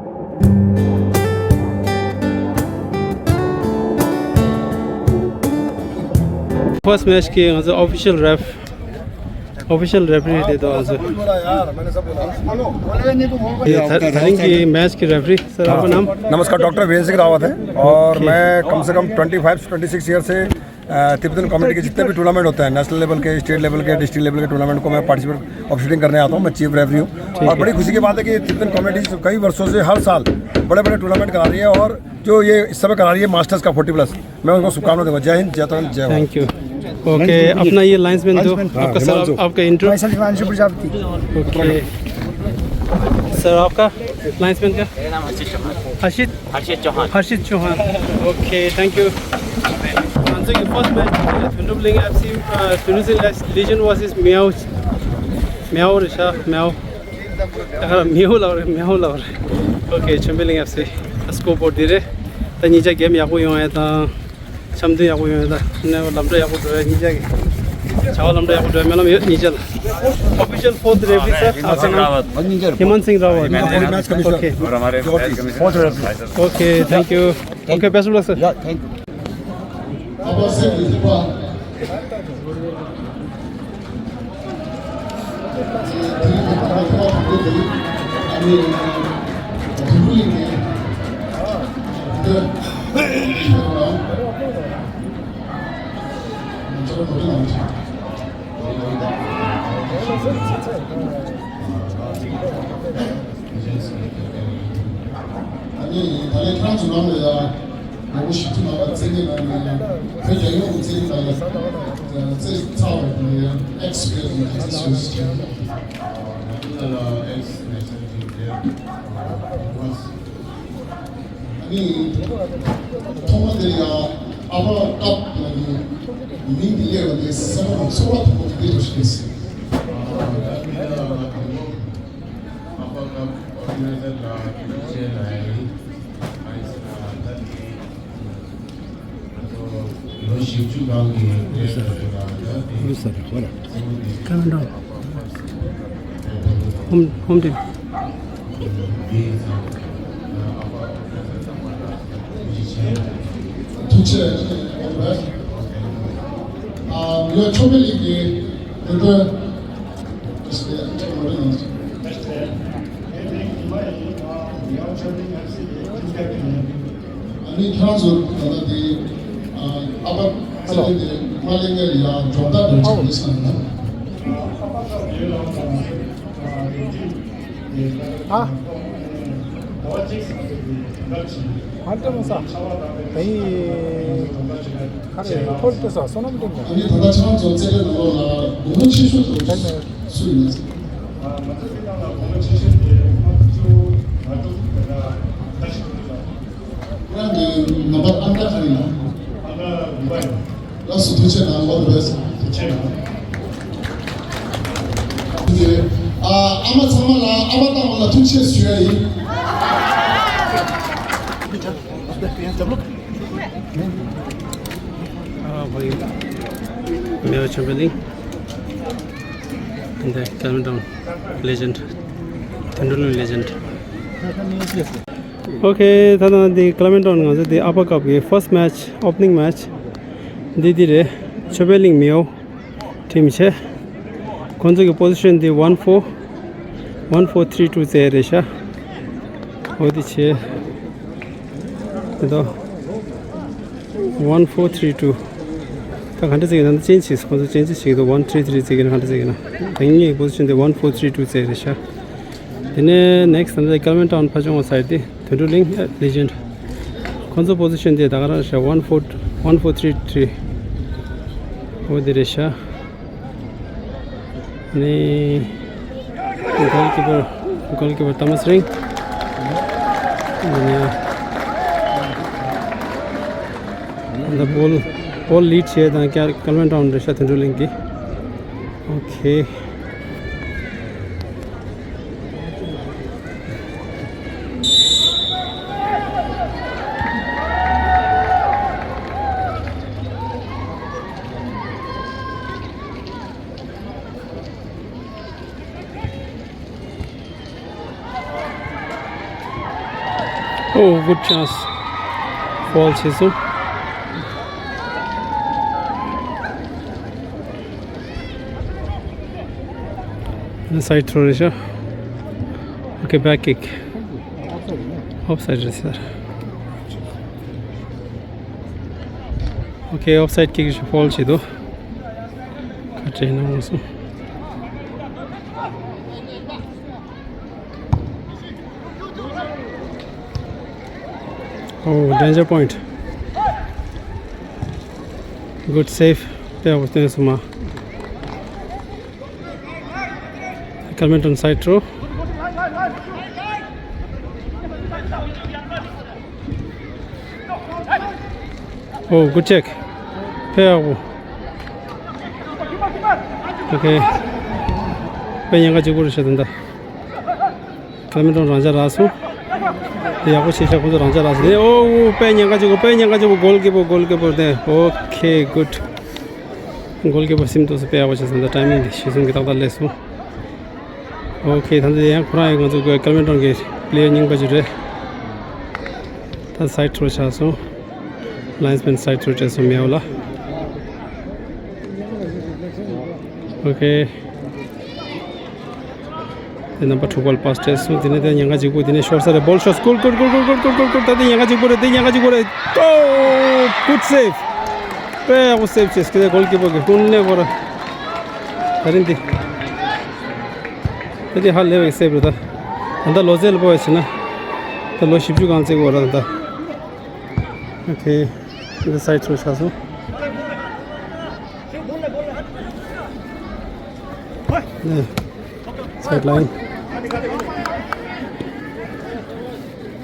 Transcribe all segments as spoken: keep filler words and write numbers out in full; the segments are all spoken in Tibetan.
First match གི་ང་ཚོ་official ref, official referee དེ་དང་ང་ཚོ། དེ་ད་ད་རིང་གི་match གི་referee sir, आपका नाम? नमस्कार, डॉक्टर वीरेंद्र सिंह रावत है और मैं कम से कम ट्वेंटी फ़ाइव से ट्वेंटी सिक्स ईयर से अ, तिब्बतन कम्युनिटी के जितने भी टूर्नामेंट होते हैं, नेशनल लेवल के, स्टेट लेवल के, डिस्ट्रिक्ट लेवल के टूर्नामेंट को मैं पार्टिसिपेट, ऑफिशिएटिंग करने आता हूँ। मैं चीफ रेफरी हूँ और बड़ी खुशी की बात है कि तिब्बतन कम्युनिटी कई वर्षों से हर साल बड़े बड़े टूर्नामेंट करा रही है और जो ये इस समय करा रही है मास्टर्स का फ़ोर्टी प्लस, मैं उनको शुभकामना दूंगा। जय हिंद, जय उत्तराखंड, जय भारत। Thank you. ओके, अपना ये लाइंसमैन दो, हाँ, आपका सर, हिमांशु। आपका इंट्रो। मैं sir Himanshu Prajapati. Okay. Sir, आपका लाइंसमैन का? मेरा नाम हर्षित शर्मा है। Harshit? Harshit Chauhan. Harshit Chauhan. Okay, thank you. ང་ཚོ་གི་first match དོན་གྲུབ་གླིང་ཨེཕ་སི། དོན་གྲུབ་གླིང་ལེ་ཇེན་ཌ་ཝར་སེ་སི་མེའོ། མེའོ་རེད་ཤག་མེའོ། ད་ག་རང་མེའོ་ལབ་རེད། མེའོ་ལབ་རེད། ཨོ་ཁེ། ཆོས་འཕེལ་གླིང་ཨེཕ་སི་སི་ཀོར་བོར་ཌི་འདི་རེད། ད་གཉིས་ཆ་གེམ་ཡག་པོ་ཡོང་ཡ་དང་། འཆམ་མཐུན་ཡག་པོ་ཡོང་ཡ་དང་། ནས་ལམ་འགྲོ་ཡག་པོ་འགྲོ་ཡ། གཉིས་ཆ་གི་བྱ་བ་ལམ་འགྲོ་ཡག་པོ་འགྲོ་ཡ་སྨོན་ལམ་ཡོད། གཉིས་ཆ་ལ། Official fourth referee sir, आपका नाम? Himant Singh Rawat. Himant Singh Rawat. Match commissioner. Okay. और हमारे match commissioner. Okay, thank you. Okay, best of luck sir। Yeah, thank you. ཨ་ནི་ད་ལན་ཁྱེད་རང་ཚོ་ནང་ལ་ཡ། ལོ་ངོ་བཞི་བཅུ་ནང་ལ་བཙན་གྱིས་ནང་ནས་ཡང་བོད་རྒྱལ་ཡོངས་ཀྱི་བཙན་གྱིས་ནང་ལ་རྩེ་ཚ་བ་དང་ཡང་ཨེག་སི་པི་ལེ་ཡར་ནས་ཁ་ཆེ་ཞུ་ཞུ་བྱས། ང་ཚོ་ལ་ཨེག་སི་ནེ་ཤ་ནལ་ཊིམ་དེ་ཨ་ནི་ཐོག་མ་དེ་ཡང་ཨ་ཕ་ཀབ་ལ་ནི་མིང་དེ་སླེབས་པ་དེ་སེམས་པ་ནང་ཚོར་བ་དང་པོ་དེ་འདྲ་ཞིག་རེད། ཨ་ཕ་ཀབ་ཨོར་ག་ནའི་ཛར་ལ་ཐུགས་རྗེ་ཆེ་ལབ་ཡ་ཡིན། ཨ་ནི་ད་དེ་ང་ཚོ་ལོ་བཞི་བཅུ་སྒང་གི་ལས་ཀ་དེ་ལ་ད་དེ་ཁ་མི་འགྲོ། ཧོམ་ཧོམ་ཊིམ། ཐུགས་རྗེ་ཆེ། ཨ་ཡོད། ཆོས་འཕེལ་གླིང་གི་དོན་གྲུབ། ཨ་ནི་ཁྱེད་རང་ཚོ་ད་ལྟ་དེ་ཨ་ཕ་ཚེ་རིང་དེ་མ་གླེང་ངེར་ཡང་སྦྱོང་བརྡར་འགྲོ་ཆོག་ཡིན་སོང་ན། ཨ། ཧ་ལྟ་མ་ས། དེ་ཡི་ཁ་རེ་ཐོལ་ཏེ་ས་བསོད་ནམས་སྟོན་ནས། ཨ་ནི་ད་ལྟ་ཁྱེད་རང་ཚོ་རྩེད་འགྲན་ནང་ལོགས་ལ་སྒོར་མོ་ཆེ་ཤོས་དེ་སུ་ཡིན་ན། ང་ཚོ་སྤྱིར་བཏང་ལ་སྒོར་མོ་ཆེ་ཤོས་དེ་ལྔ་བཅུ་ང་དྲུག་དེ་འདྲ་ལྟ་ཞིག་འདུག་ལ། ཁྱེད་རང་གི་ནམ་བར་ཨང་གྲངས་ག་རེ་ཡིན་ན། ཨང་གྲངས་དགུ་པ་ཡིན། ལགས་སོ། ཐུགས་རྗེ་གནང་། All the best། ཐུགས་རྗེ་གནང་། ཨ་ཨ་མ་ཚང་མ་ལ་ཨ་མ་བཏང་བ་ལ་ཐུགས་རྗེ་ཆེ་ཞུ་ཡ་ཡིན། ཨ་ཕ་ཡུལ་མེའོ་ཆོས་འཕེལ་གླིང་། འདི་ཀལ་མི་ཊའུན་ལེ་ཇེན་ཌ། དོན་གྲུབ་གླིང་ལེ་ཇེན་ཌ། ཨོ་ཁེ། ད་ལྟ་འདི་ཀལ་མི་ཊའུན་ང་ཚོ་འདི་ཨ་ཕ་ཀབ་ཀྱི་first match, opening match འདི་འདི་རེད། ཆོས་འཕེལ་གླིང་མེའོ་ཊིམ་བྱས། ཁོང་ཚོ་གི་པོ་ཟི་ཤན་འདི་one four, one four three two རྩེད་རེད་ཤག་འོ་འདི་བྱས། འདི་དོ། One four three two། ད་ག་འདྲ་ཟེར་གྱི་ན། ད་ཅན་ཅིག་ཁོང་ཚོ་ཅན་ཅིག་ཞིག་འདུག one three three ཟེར་གྱི་ན་ག་འདྲ་ཟེར་གྱི་ན། ད་ངེད་ཀྱི་པོ་ཟི་ཤན་དེ་one four three two རྩེད་རེད་ཤག་དེ་ནས་ནེག་སི་ཊི་ད་ལྟ་ཀལ་མི་ཊའུན་ཕར་ཕྱོགས་ས་དེ་དོན་གྲུབ་གླིང་ལེ་ཇེན་ཌ། ཁོང་ཚོ་པོ་ཟི་ཤན་དེ་ད་ག་རང་ཤག one four, one four three three འོ་དེ་རེད་ཤག་ནི། གོལ་ཀི་པར། གོལ་ཀི་པར་ཐོ་མཱས་རིང་། ཨ་ནི་ད་བོལ་བོལ་ལིཌ་བྱས་དང་ཀལ་ཀལ་མི་ཊའུན་རེད་ཤག་དོན་གྲུབ་གླིང་གི། ཨོ་ཁེ། Oh, good chance. Foul བྱས་སོང་། Side throw རེད་ཤག Okay, back kick. Offside རེད་ཟེར། Okay, offside kick ཞིག་foul བྱས་འདུག་ཁ་བྲལ་གནང་སོང་། Oh, danger point. Good save. དཔེ་ཡག་པོ་བཏོན་སོང་མ། Coming on side throw. Oh, good check. དཔེ་ཡག་པོ། Okay. དཔེ་ཉེན་ཁ་གཅིག་པོ་རེད་ཤག་ད་ལྟ། ཀ་མེ་རོན་རང་འཇགས་རག་སོང་། ཡག་པོ་བྱས་ཤག་ཁོང་ཚོ་རང་འཇགས་རག་སོང་། ཨོ་ཨོ། དཔེ་ཉེན་ཁ་གཅིག་པོ། དཔེ་ཉེན་ཁ་གཅིག་པོ། གོལ་ཀི་པར། གོལ་ཀི་པར་དེ། Okay, good. གོལ་ཀི་པར་སིམ་ཏོག་ཙམ་དཔེ་ཡག་པོ་བྱས་སོང་། ད་ཊའི་མིང་དེ་གཞི་བཟུང་གི་ཏག་ཏག་སླེབས་སོང་། Okay, ད་ལྟ་ཡང་ཁོ་རང་ཡང་ང་ཚོ་ཀ་མེ་རོན་གྱི་པི་ལེ་ཡར་རྙིང་པ་ཅིག་རེད། ད་སའིཌ་ཐྲོ་ཆགས་སོང་། ལའིན་སི་མེན་སའིཌ་ཐྲོ་སྤྲད་སོང་མེའོ་ལ། Okay. དེ་རྣམ་པ་དྲུག་པ་ལ་པཱ་སི་སྤྲད་སོང་། དེ་ནས་དེ་ཉེན་ཁ་གཅིག་པོ། དེ་ནས་ཤོར་ས་རེད། བོལ་ཤོར། སྐུལ་སྐུལ་སྐུལ། ད་དེ་ཉེན་ཁ་གཅིག་པོ་རེད། དེ་ཉེན་ཁ་གཅིག་པོ་རེད། Oh, good save. དཔེ་ཡག་པོ་སེབ་བྱས། དེ་གོལ་ཀི་པར་གྱིས་དངོས་གནས་ཁོ་ར། ད་རིང་འདི་ད་འདི་ཧ་ལས་པའི་སེབ་རེད་ད། ད་ལྟ་ལོ་ཙཱ་ལ་སྤོ་བ་བྱས་ན་ད་ལོ་བཞི་བཅུ་སྒང་བརྩི་དགོས་ར་ད། Okay. འདི་སའིཌ་ཐྲོ་ཆགས་སོང་། ནས། སའིཌ་ལའིན།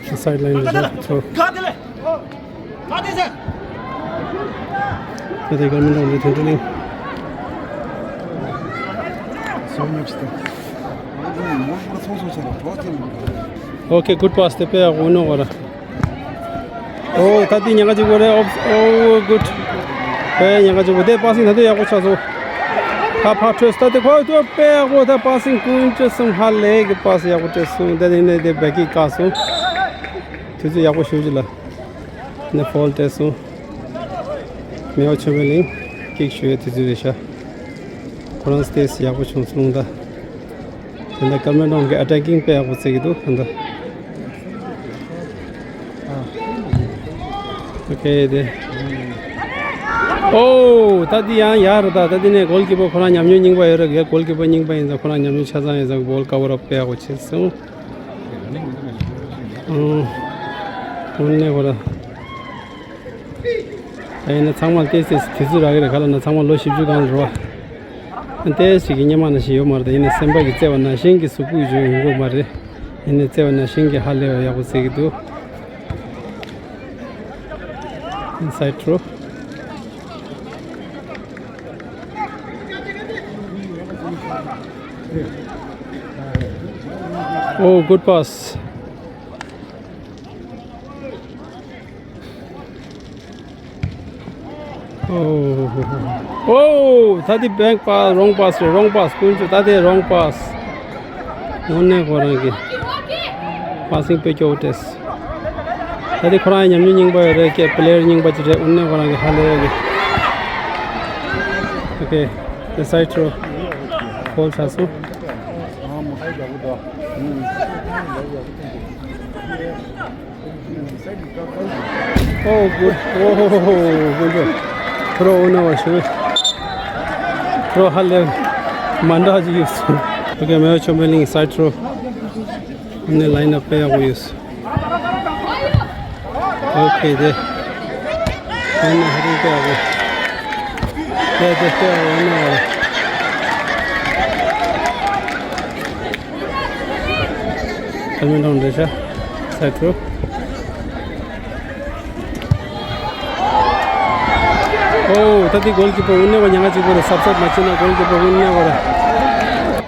སའིཌ་ལའིན་རེད་ཤག་ཐྲོ། ད་དེ་ཀ་མེ་རོན་འདི་ཐོན་ཐོན་ལིང་། Okay, good pass. དེ་དཔེ་ཡག་པོ་ནོ་བ་ར། Oh, ད་དེ་ཉེན་ཁ་གཅིག་པོ་རེད། Oh, good. དཔེ་ཉེན་ཁ་གཅིག་པོ། དེ་པཱ་སིང་ད་དུང་ཡག་པོ་ཆགས་སོང་། ད་ཕར་འཕྲོས། ད་དེ་ཁོ་ཐུག་དཔེ་ཡག་པོ། ད་པཱ་སིང་ཀུན་སྤྱོད་གསུམ་ཧ་ལས་ཀྱི་པཱ་སི་ཡག་པོ་སྤྲད་སོང་། དེ་ནས་དེ་བེག་ཀིག་བཀག་སོང་། དུས་ཚོད་ཡག་པོ་ཞུ་རྒྱུ་ལ། ནས་ཕོལ་སྤྲད་སོང་། མེའོ་ཆོས་འཕེལ་གླིང་ཀིག་ཞུ་ཡའི་དུས་ཚོད་རེད་ཤག་ཁོ་རང་སི་ཊེ་ཊི་ཡག་པོ་བྱུང་སོང་ད། ད་ལྟ་ཀ་མེ་རོན་གྱི་ཨ་ཊེ་ཀིང་དཔེ་ཡག་པོ་བརྩི་གི་འདུག་ད་ལྟ། Okay, དེ། Oh, ད་འདི་ཡང་ཡག་རེད་ད། ད་འདི་ནས་གོལ་ཀི་པར་ཁོ་རང་ཉམས་མྱོང་རྙིང་པ་ཡོད་རེད། གོལ་ཀི་པར་རྙིང་པ་ཡིན་ཙང་ཁོ་རང་ཉམས་མྱོང་ཆ་ཚང་ཡོད་ཙང་བོལ་ཀ་བར་ཨབ་དཔེ་ཡག་པོ་བྱས་སོང་། ཨང་། དངོས་གནས་ཁོ་ར། ད་ཡིན་ན་ཚང་མ་ཏོག་ཙམ་དུས་ཚོད་རག་གི་རེད། ག་ལབ་ན་ཚང་མ་ལོ་བཞི་བཅུ་སྒང་ལ་རེད་བ། ཏོག་ཙམ་གྱི་སྔོན་མ་ནང་བཞིན་ཡོད་མ་རེད། ད་ཡིན་ན་སེམས་པ་གི་བརྩེ་བ་ནང་བཞིན་གྱི་གཟུགས་པོ་ཡོང་གི་ཡོད་མ་རེད། ཡིན་ནའི་བརྩེ་བ་ནང་བཞིན་གྱི་ཧ་ལས་པ་ཡག་པོ་བརྩི་གི་འདུག་སའིཌ་ཐྲོ། Oh, good pass. Oh, oh, ད་དེ་བེག་པཱ་སི། རོང་པཱ་སི་རེད། རོང་པཱ་སི། ཀུན་སྤྱོད་ད་དེ་རོང་པཱ་སི། དངོས་གནས་ཁོ་རང་གི་པཱ་སིང་དཔེ་སྐྱོ་བོ་སྤྲད། ད་དེ་ཁོ་རང་ཉམས་མྱོང་རྙིང་པ་ཡོད་རེད། ཀྱེ་པི་ལེ་ཡར་རྙིང་པ་ཅིག་རེད། དངོས་གནས་ཁོ་རང་གི་ཧ་ལས་ཡོད་གི། Okay, the side throw. ཕོལ་ཆགས་སོང་། Oh, good. Oh, good. ཁོ་རང་འོ་ན་བ་ཞུ། ཁོ་རང་ཧ་ལས་མ་འདྲ་ཅིག་ཡོད་སོང་། Okay, མེའོ་ཆོས་འཕེལ་གླིང་སའིཌ་ཐྲོ། ཨ་ནི་ལའིན་ཨབ་དཔེ་ཡག་པོ་ཡོད་སོང་། Okay, དེ། ཨ་ནི་ཧ་རིང་དཔེ་ཡག་པོ། དེ་དེ་དཔེ་ཡག་པོ་ཨ་ནི་བ། ཀ་མེ་རོན་རེད་ཤག་སའིཌ་ཐྲོ། Oh, ད་དེ་གོལ་ཀི་པར་དངོས་གནས་པ་ཉེན་ཁ་གཅིག་པོ་རེད། གཟབ་གཟབ་མ་བྱས་ན་གོལ་ཀི་པར་དངོས་གནས་པ་རེད།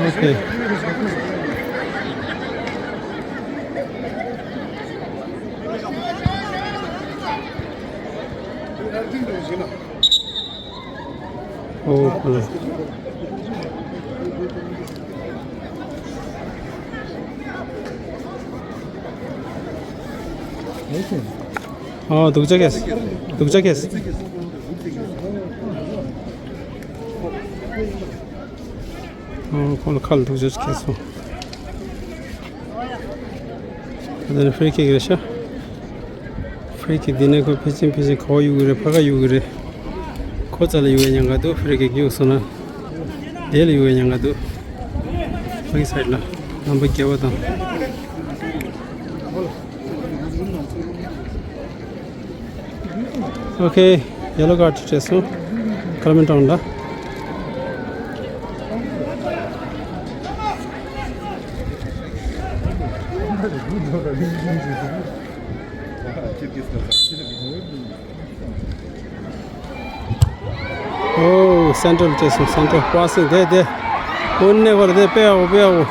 Okay. ཨོ་ཁོ་ལ། ཨོ་སྡུག་ཅག་གེས། སྡུག་ཅག་གེས། ཨོ་ཁོ་ལ་ཁ་ལ་སྡུག་ཅག་གེས་སོང་། ད་ནི་ཧྥི་རི་ཀིག་རེད་ཤག་ཧྥི་རི་ཀིག་འདི་ནས་ཁོ་ཕལ་ཆེར་ཕལ་ཆེར་ག་པར་གཡུག་གི་རེད། ཕར་ཁ་གཡུག་གི་རེད། ཁོ་རྩ་ལ་གཡུག་ཡ་ཉེན་ཁ་འདུག་ཧྥི་རི་ཀིག་གཡུག་སོང་ན། དེ་ལ་གཡུག་ཡ་ཉེན་ཁ་འདུག་ཕ་གི་སའིཌ་ལ་ནམ་བར་བརྒྱད་པ་དང་། ཨོ་ཁེ། ཡེ་ལོ་ཀར་ཌི་སྤྲད་སོང་། ཀ་ལ་མན་ཊོན་ལ། ཨོ་སེན་ཊར་ལ་སྤྲད་སོང་། སེན་ཊར་པ་སིང་། དེ་དེ། ཨོ་ནེ་བར་དེ་སྤེལ་ཡག་པོ། སྤེལ་ཡག་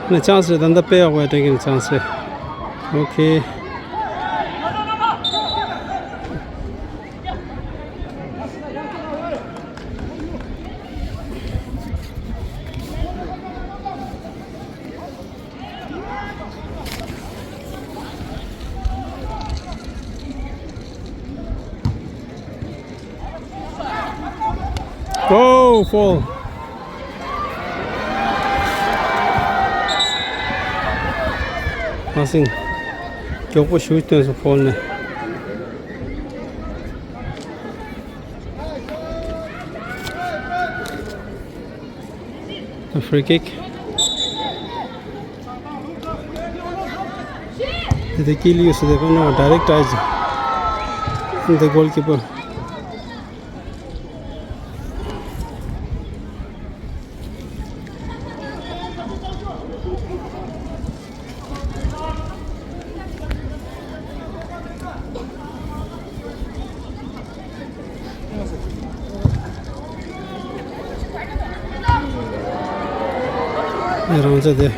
པོ། ནི་ཆན་སི་རེད། ད་ལྟ་སྤེལ་ཡག་པོ་ཡ་སྤྲད་མཁན་ཆན་སི་རེད། ཨོ་ཁེ། Oh, foul. པ་སིང་། མགྱོགས་པོ་ཞུ་སྟོན་སོང་། ཕོལ་ནས། The free kick. The kill you see the no direct eyes. The goalkeeper. རང་ཅག་དེ།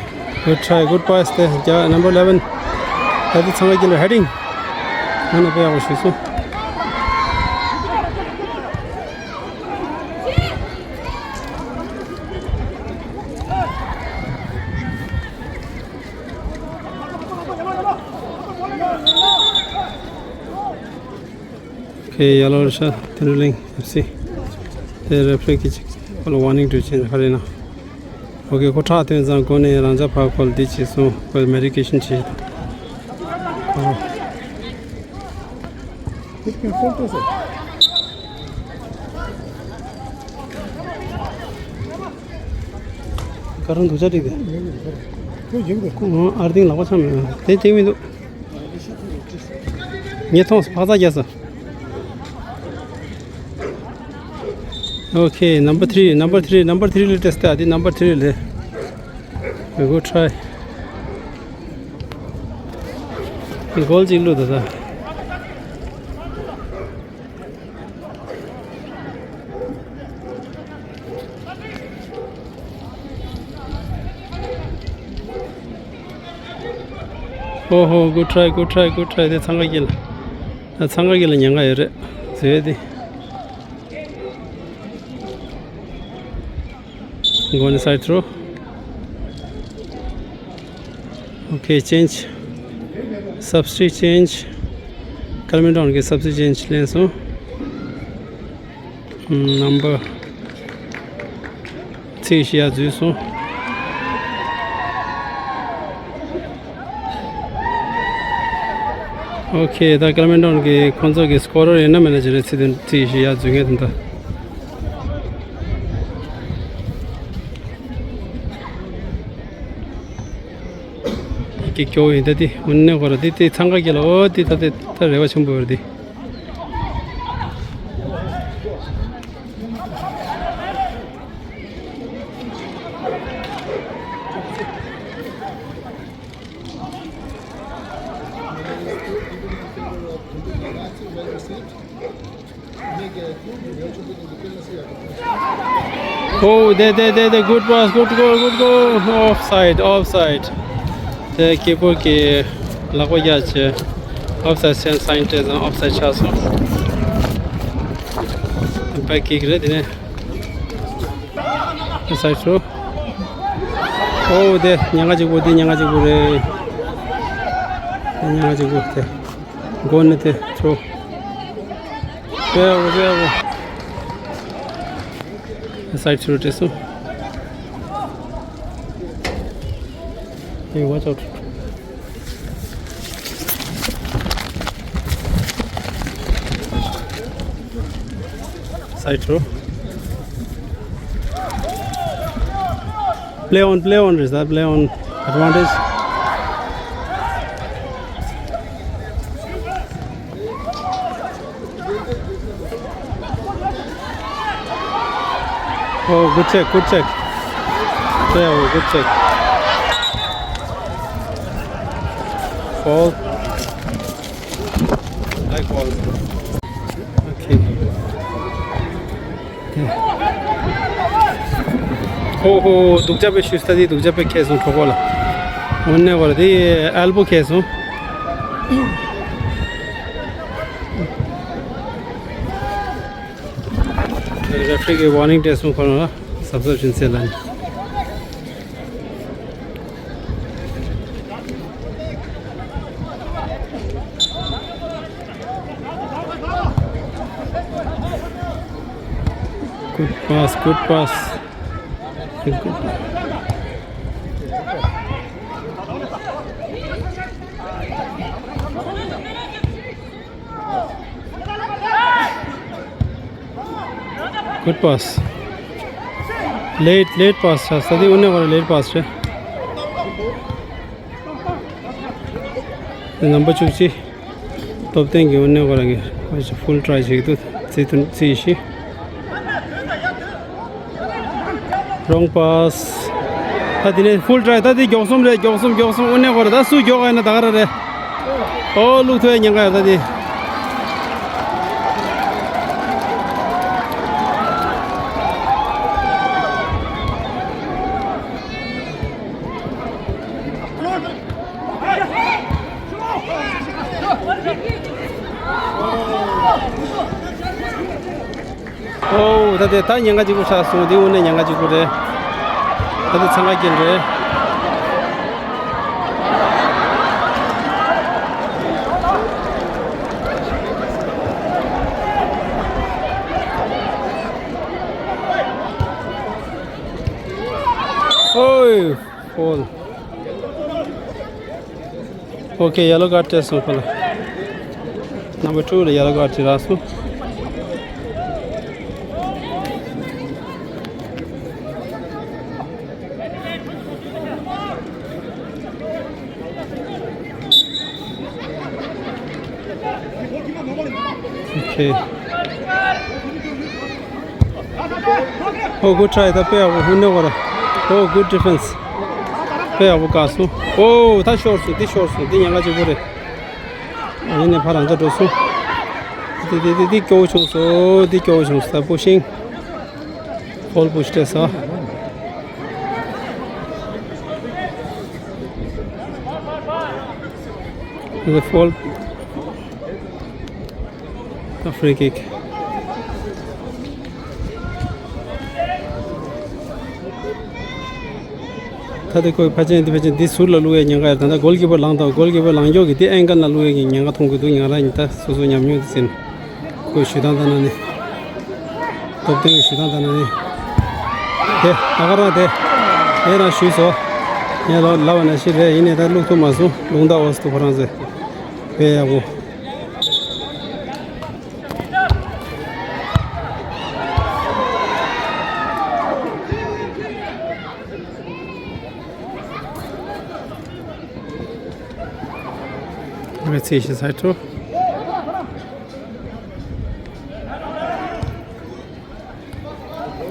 Good try, good pass དེ་རྒྱ་number eleven. ད་དེ་ཚང་མ་ཀྱི་ལ་heading. ང་ན་པེ་ཡག་པོ་ཞུས་སོང་། ཁེ་ཡ་ལོ་ར་ཤ་ཐེ་རུ་ལིང་ཨེཕ་སི། དེ་རེ་ཕི་རི་ཀིག་ཅིག་ཁོ་ལ་ཝར་ནིང་སྤྲོད་ཅིང་ག་རེ་ན། ཨོ་ཁེ། ཁོ་ཁྲག་ཐོན་ཙང་གོ་ནས་རང་ཅག་ཕར་ཁོ་ལ་འདི་བྱས་སོང་། ཁོ་ལ་མེ་ཌི་ཀེ་ཤན་བྱས། ཨོ། ཀ་རང་འདུག་ཅག་འགྲིག་དེ། ཁོ་ཡིན་དེ། ཁོ་ང་ཨར་ཏིང་ལག་པ་འཆང་མེད། དེ་སྟེང་མི་འདུག་ངས་མཐོང་སོང་། ཕག་ཚ་རྒྱག་སོང་། Okay, number three, number three, number three ལ་ཏེ་སྟེ་ཨ་དེ་number three ལ། We go try. གོལ་ཅིག་བླུགས་ད་ད། ཧོ་ཧོ། Good try, good try, good try. དེ་འཚང་ཁ་སྐྱིད་ལ། ད་འཚང་ཁ་སྐྱིད་ལ་ཉེན་ཁ་ཡོད་རེད། ཟེར་དེ། Going side throw. Okay, change. Substitute change. ཀར་མེན་ཊོན་གྱི་substitute change ལེན་སོང་། ནམ་བར་ཚིག་བཞི་ཡ་འཛུལ་སོང་། Okay, ད་ཀར་མེན་ཊོན་གྱི་ཁོང་ཚོ་གི་སྐོར་ར་ཡིན་ན་མིན་ན་ཅི་རེད། ཚིག་དེ་ཚིག་བཞི་ཡ་འཛུལ་མཁན་དེ་འདྲ། ཀྱི་སྐྱོ་བོ་ཡིན་ད་དེ། འུན་ནས་ཁོ་ར་དེ་དེ་འཚང་ཁ་སྐྱེ་ལ། ཨོ་དེ་ད་དེ་ད་རེ་བ་ཆེན་པོ་ཡོད་རེད་དེ། Oh, there, there, there, there. Good pass, good goal, good goal. Offside, offside. དེ་ཀི་པར་གྱི་ལག་པ་རྒྱག་བྱས། ཨོབ་སའིཌ་སའིན་སའིན་སྤྲད་སོང་། ཨོབ་སའིཌ་ཆགས་སོང་། བེག་ཀིག་རེད་དེ་ནས། ཨོབ་སའིཌ་ཚུར། ཨོ་དེ་ཉེན་ཁ་གཅིག་པོ། དེ་ཉེན་ཁ་གཅིག་པོ་རེད། དེ་ཉེན་ཁ་གཅིག་པོ་དེ། མགོ་ནས་དེ་ཚུར། དཔེ་ཡག་པོ། དཔེ་ཡག་པོ། ཨོབ་སའིཌ་ཚུར་སྤྲད་སོང་། Hey, watch out. Side throw. Play on, play on, Rizal, play on. Advantage. Oh, good check, good check. Yeah, oh, good check. Foul. High foul. Okay. ཧོ་ཧོ། སྡུག་ཅག་པོ་ཞུས་ད། དེ་སྡུག་ཅག་པོ་ཁེལ་སོང་གྲོགས་པོ་ལ། དངོས་གནས་ཁོ་ལ་དེ་ཨེལ་བོ་ཁེལ་སོང་། རེ་ཕི་རི་གིས་ཝར་ནིང་སྤྲད་སོང་ཁོ་རང་ལ། གཟབ་གཟབ་བྱེད་ཟེར་ལབ་ནས། Good pass, good pass. Good, good. Good pass. Late, late pass. ས་ས་དེ་དངོས་གནས་ཁོ་རང་late pass རེད། རྣམ་པ་བཅུ་གཅིག་སྟོབས་ལྡན་གྱི་དངོས་གནས་ཁོ་རང་གི་ཧྥུལ་ཊི་རའི་བྱེད་ཀྱི་འདུག་རྩིས་ཐུན་རྩིས་ཤིག Wrong pass. ད་དེ་ནས་ཧྥུལ་ཊི་རའི། ད་དེ་མགྱོགས་གསུམ་རེད། མགྱོགས་གསུམ། མགྱོགས་གསུམ། དངོས་གནས་ཁོ་རང་ད་སུ་མགྱོགས་ཡིན་ན་ད་ག་རང་རེད། ཨོ་བླུགས་ཐུབ་ཡ་ཉེན་ཁ་ཡོད་ད་དེ། ཨོ། ད་དེ་ད་ཉེན་ཁ་གཅིག་པུ་ཆགས་སོང་། འདི་དངོས་གནས་ཉེན་ཁ་གཅིག་པུ་རེད། ད་དེ་འཚང་ཁ་རྒྱན་རེད། ཨོའི། ཧྥོལ། Okay, yellow card སྤྲད་སོང་ཁོ་ལ། Number two ལ་yellow card ཅིག་རག་སོང་། Okay. Oh, good try. ད་དཔེ་ཡག་པོ། ཧུ་ནེ་གོ་ར། Oh, good defense. དཔེ་ཡག་པོ་བཀག་སོང་། Oh, ད་ཤོར་སོང་། འདི་ཤོར་སོང་། འདི་ཉེན་ཁ་ཆེ་པོ་རེད། ཨ་ཡིན་ནས་ཕར་རང་འཇགས་འགྲོ་སོང་། འདི་འདི་འདི་འདི་སྐྱོ་བོ་བྱུང་སོང་། འདི་སྐྱོ་བོ་བྱུང་སོང་། ད་པུ་ཤིང་། ཧྥོལ་པུཤ་སྤྲད་སོང་། འདི་ཧྥོལ། ད་ཧྥི་རི་ཀིག་ད་དེ་ཁོས་ཕལ་ཆེར་འདི་ཕལ་ཆེར་འདི་ཟུར་ལ་བླུག་ཡས་ཉེན་ཁ་ཡོད། ད་ལྟ་གོལ་ཀི་པར་ལངས་དང་། གོལ་ཀི་པར་ལངས་ཀྱོག་གི་འདི་ཨེང་གལ་ལ་བླུག་ཡས་ཀྱི་ཉེན་ཁ་མཐོང་གི་འདུག་ང་རང་ཉིད་ད་སོ་སོ་ཉམས་མྱོང་དེ་ཟིན། ཁོས་ཞུ་སྟངས་ལྟ་ན་ནི། སྟོབས་ལྡན་གྱི་ཞུ་སྟངས་ལྟ་ན་ནི། དེ་ད་ག་རང་དེ། དེ་རང་ཞུས་སོ། ངས་ལབ་ལབ་པ་ནང་བཞིན་རེད། ཡིན་ནའི་ད་བླུག་ཐུབ་མ་སོང་། རླུང་རྟ་འོ་སི་ཏུ་ཁོ་རང་ཚོས། དཔེ་ཡག་པོ། Let's see, she's high too.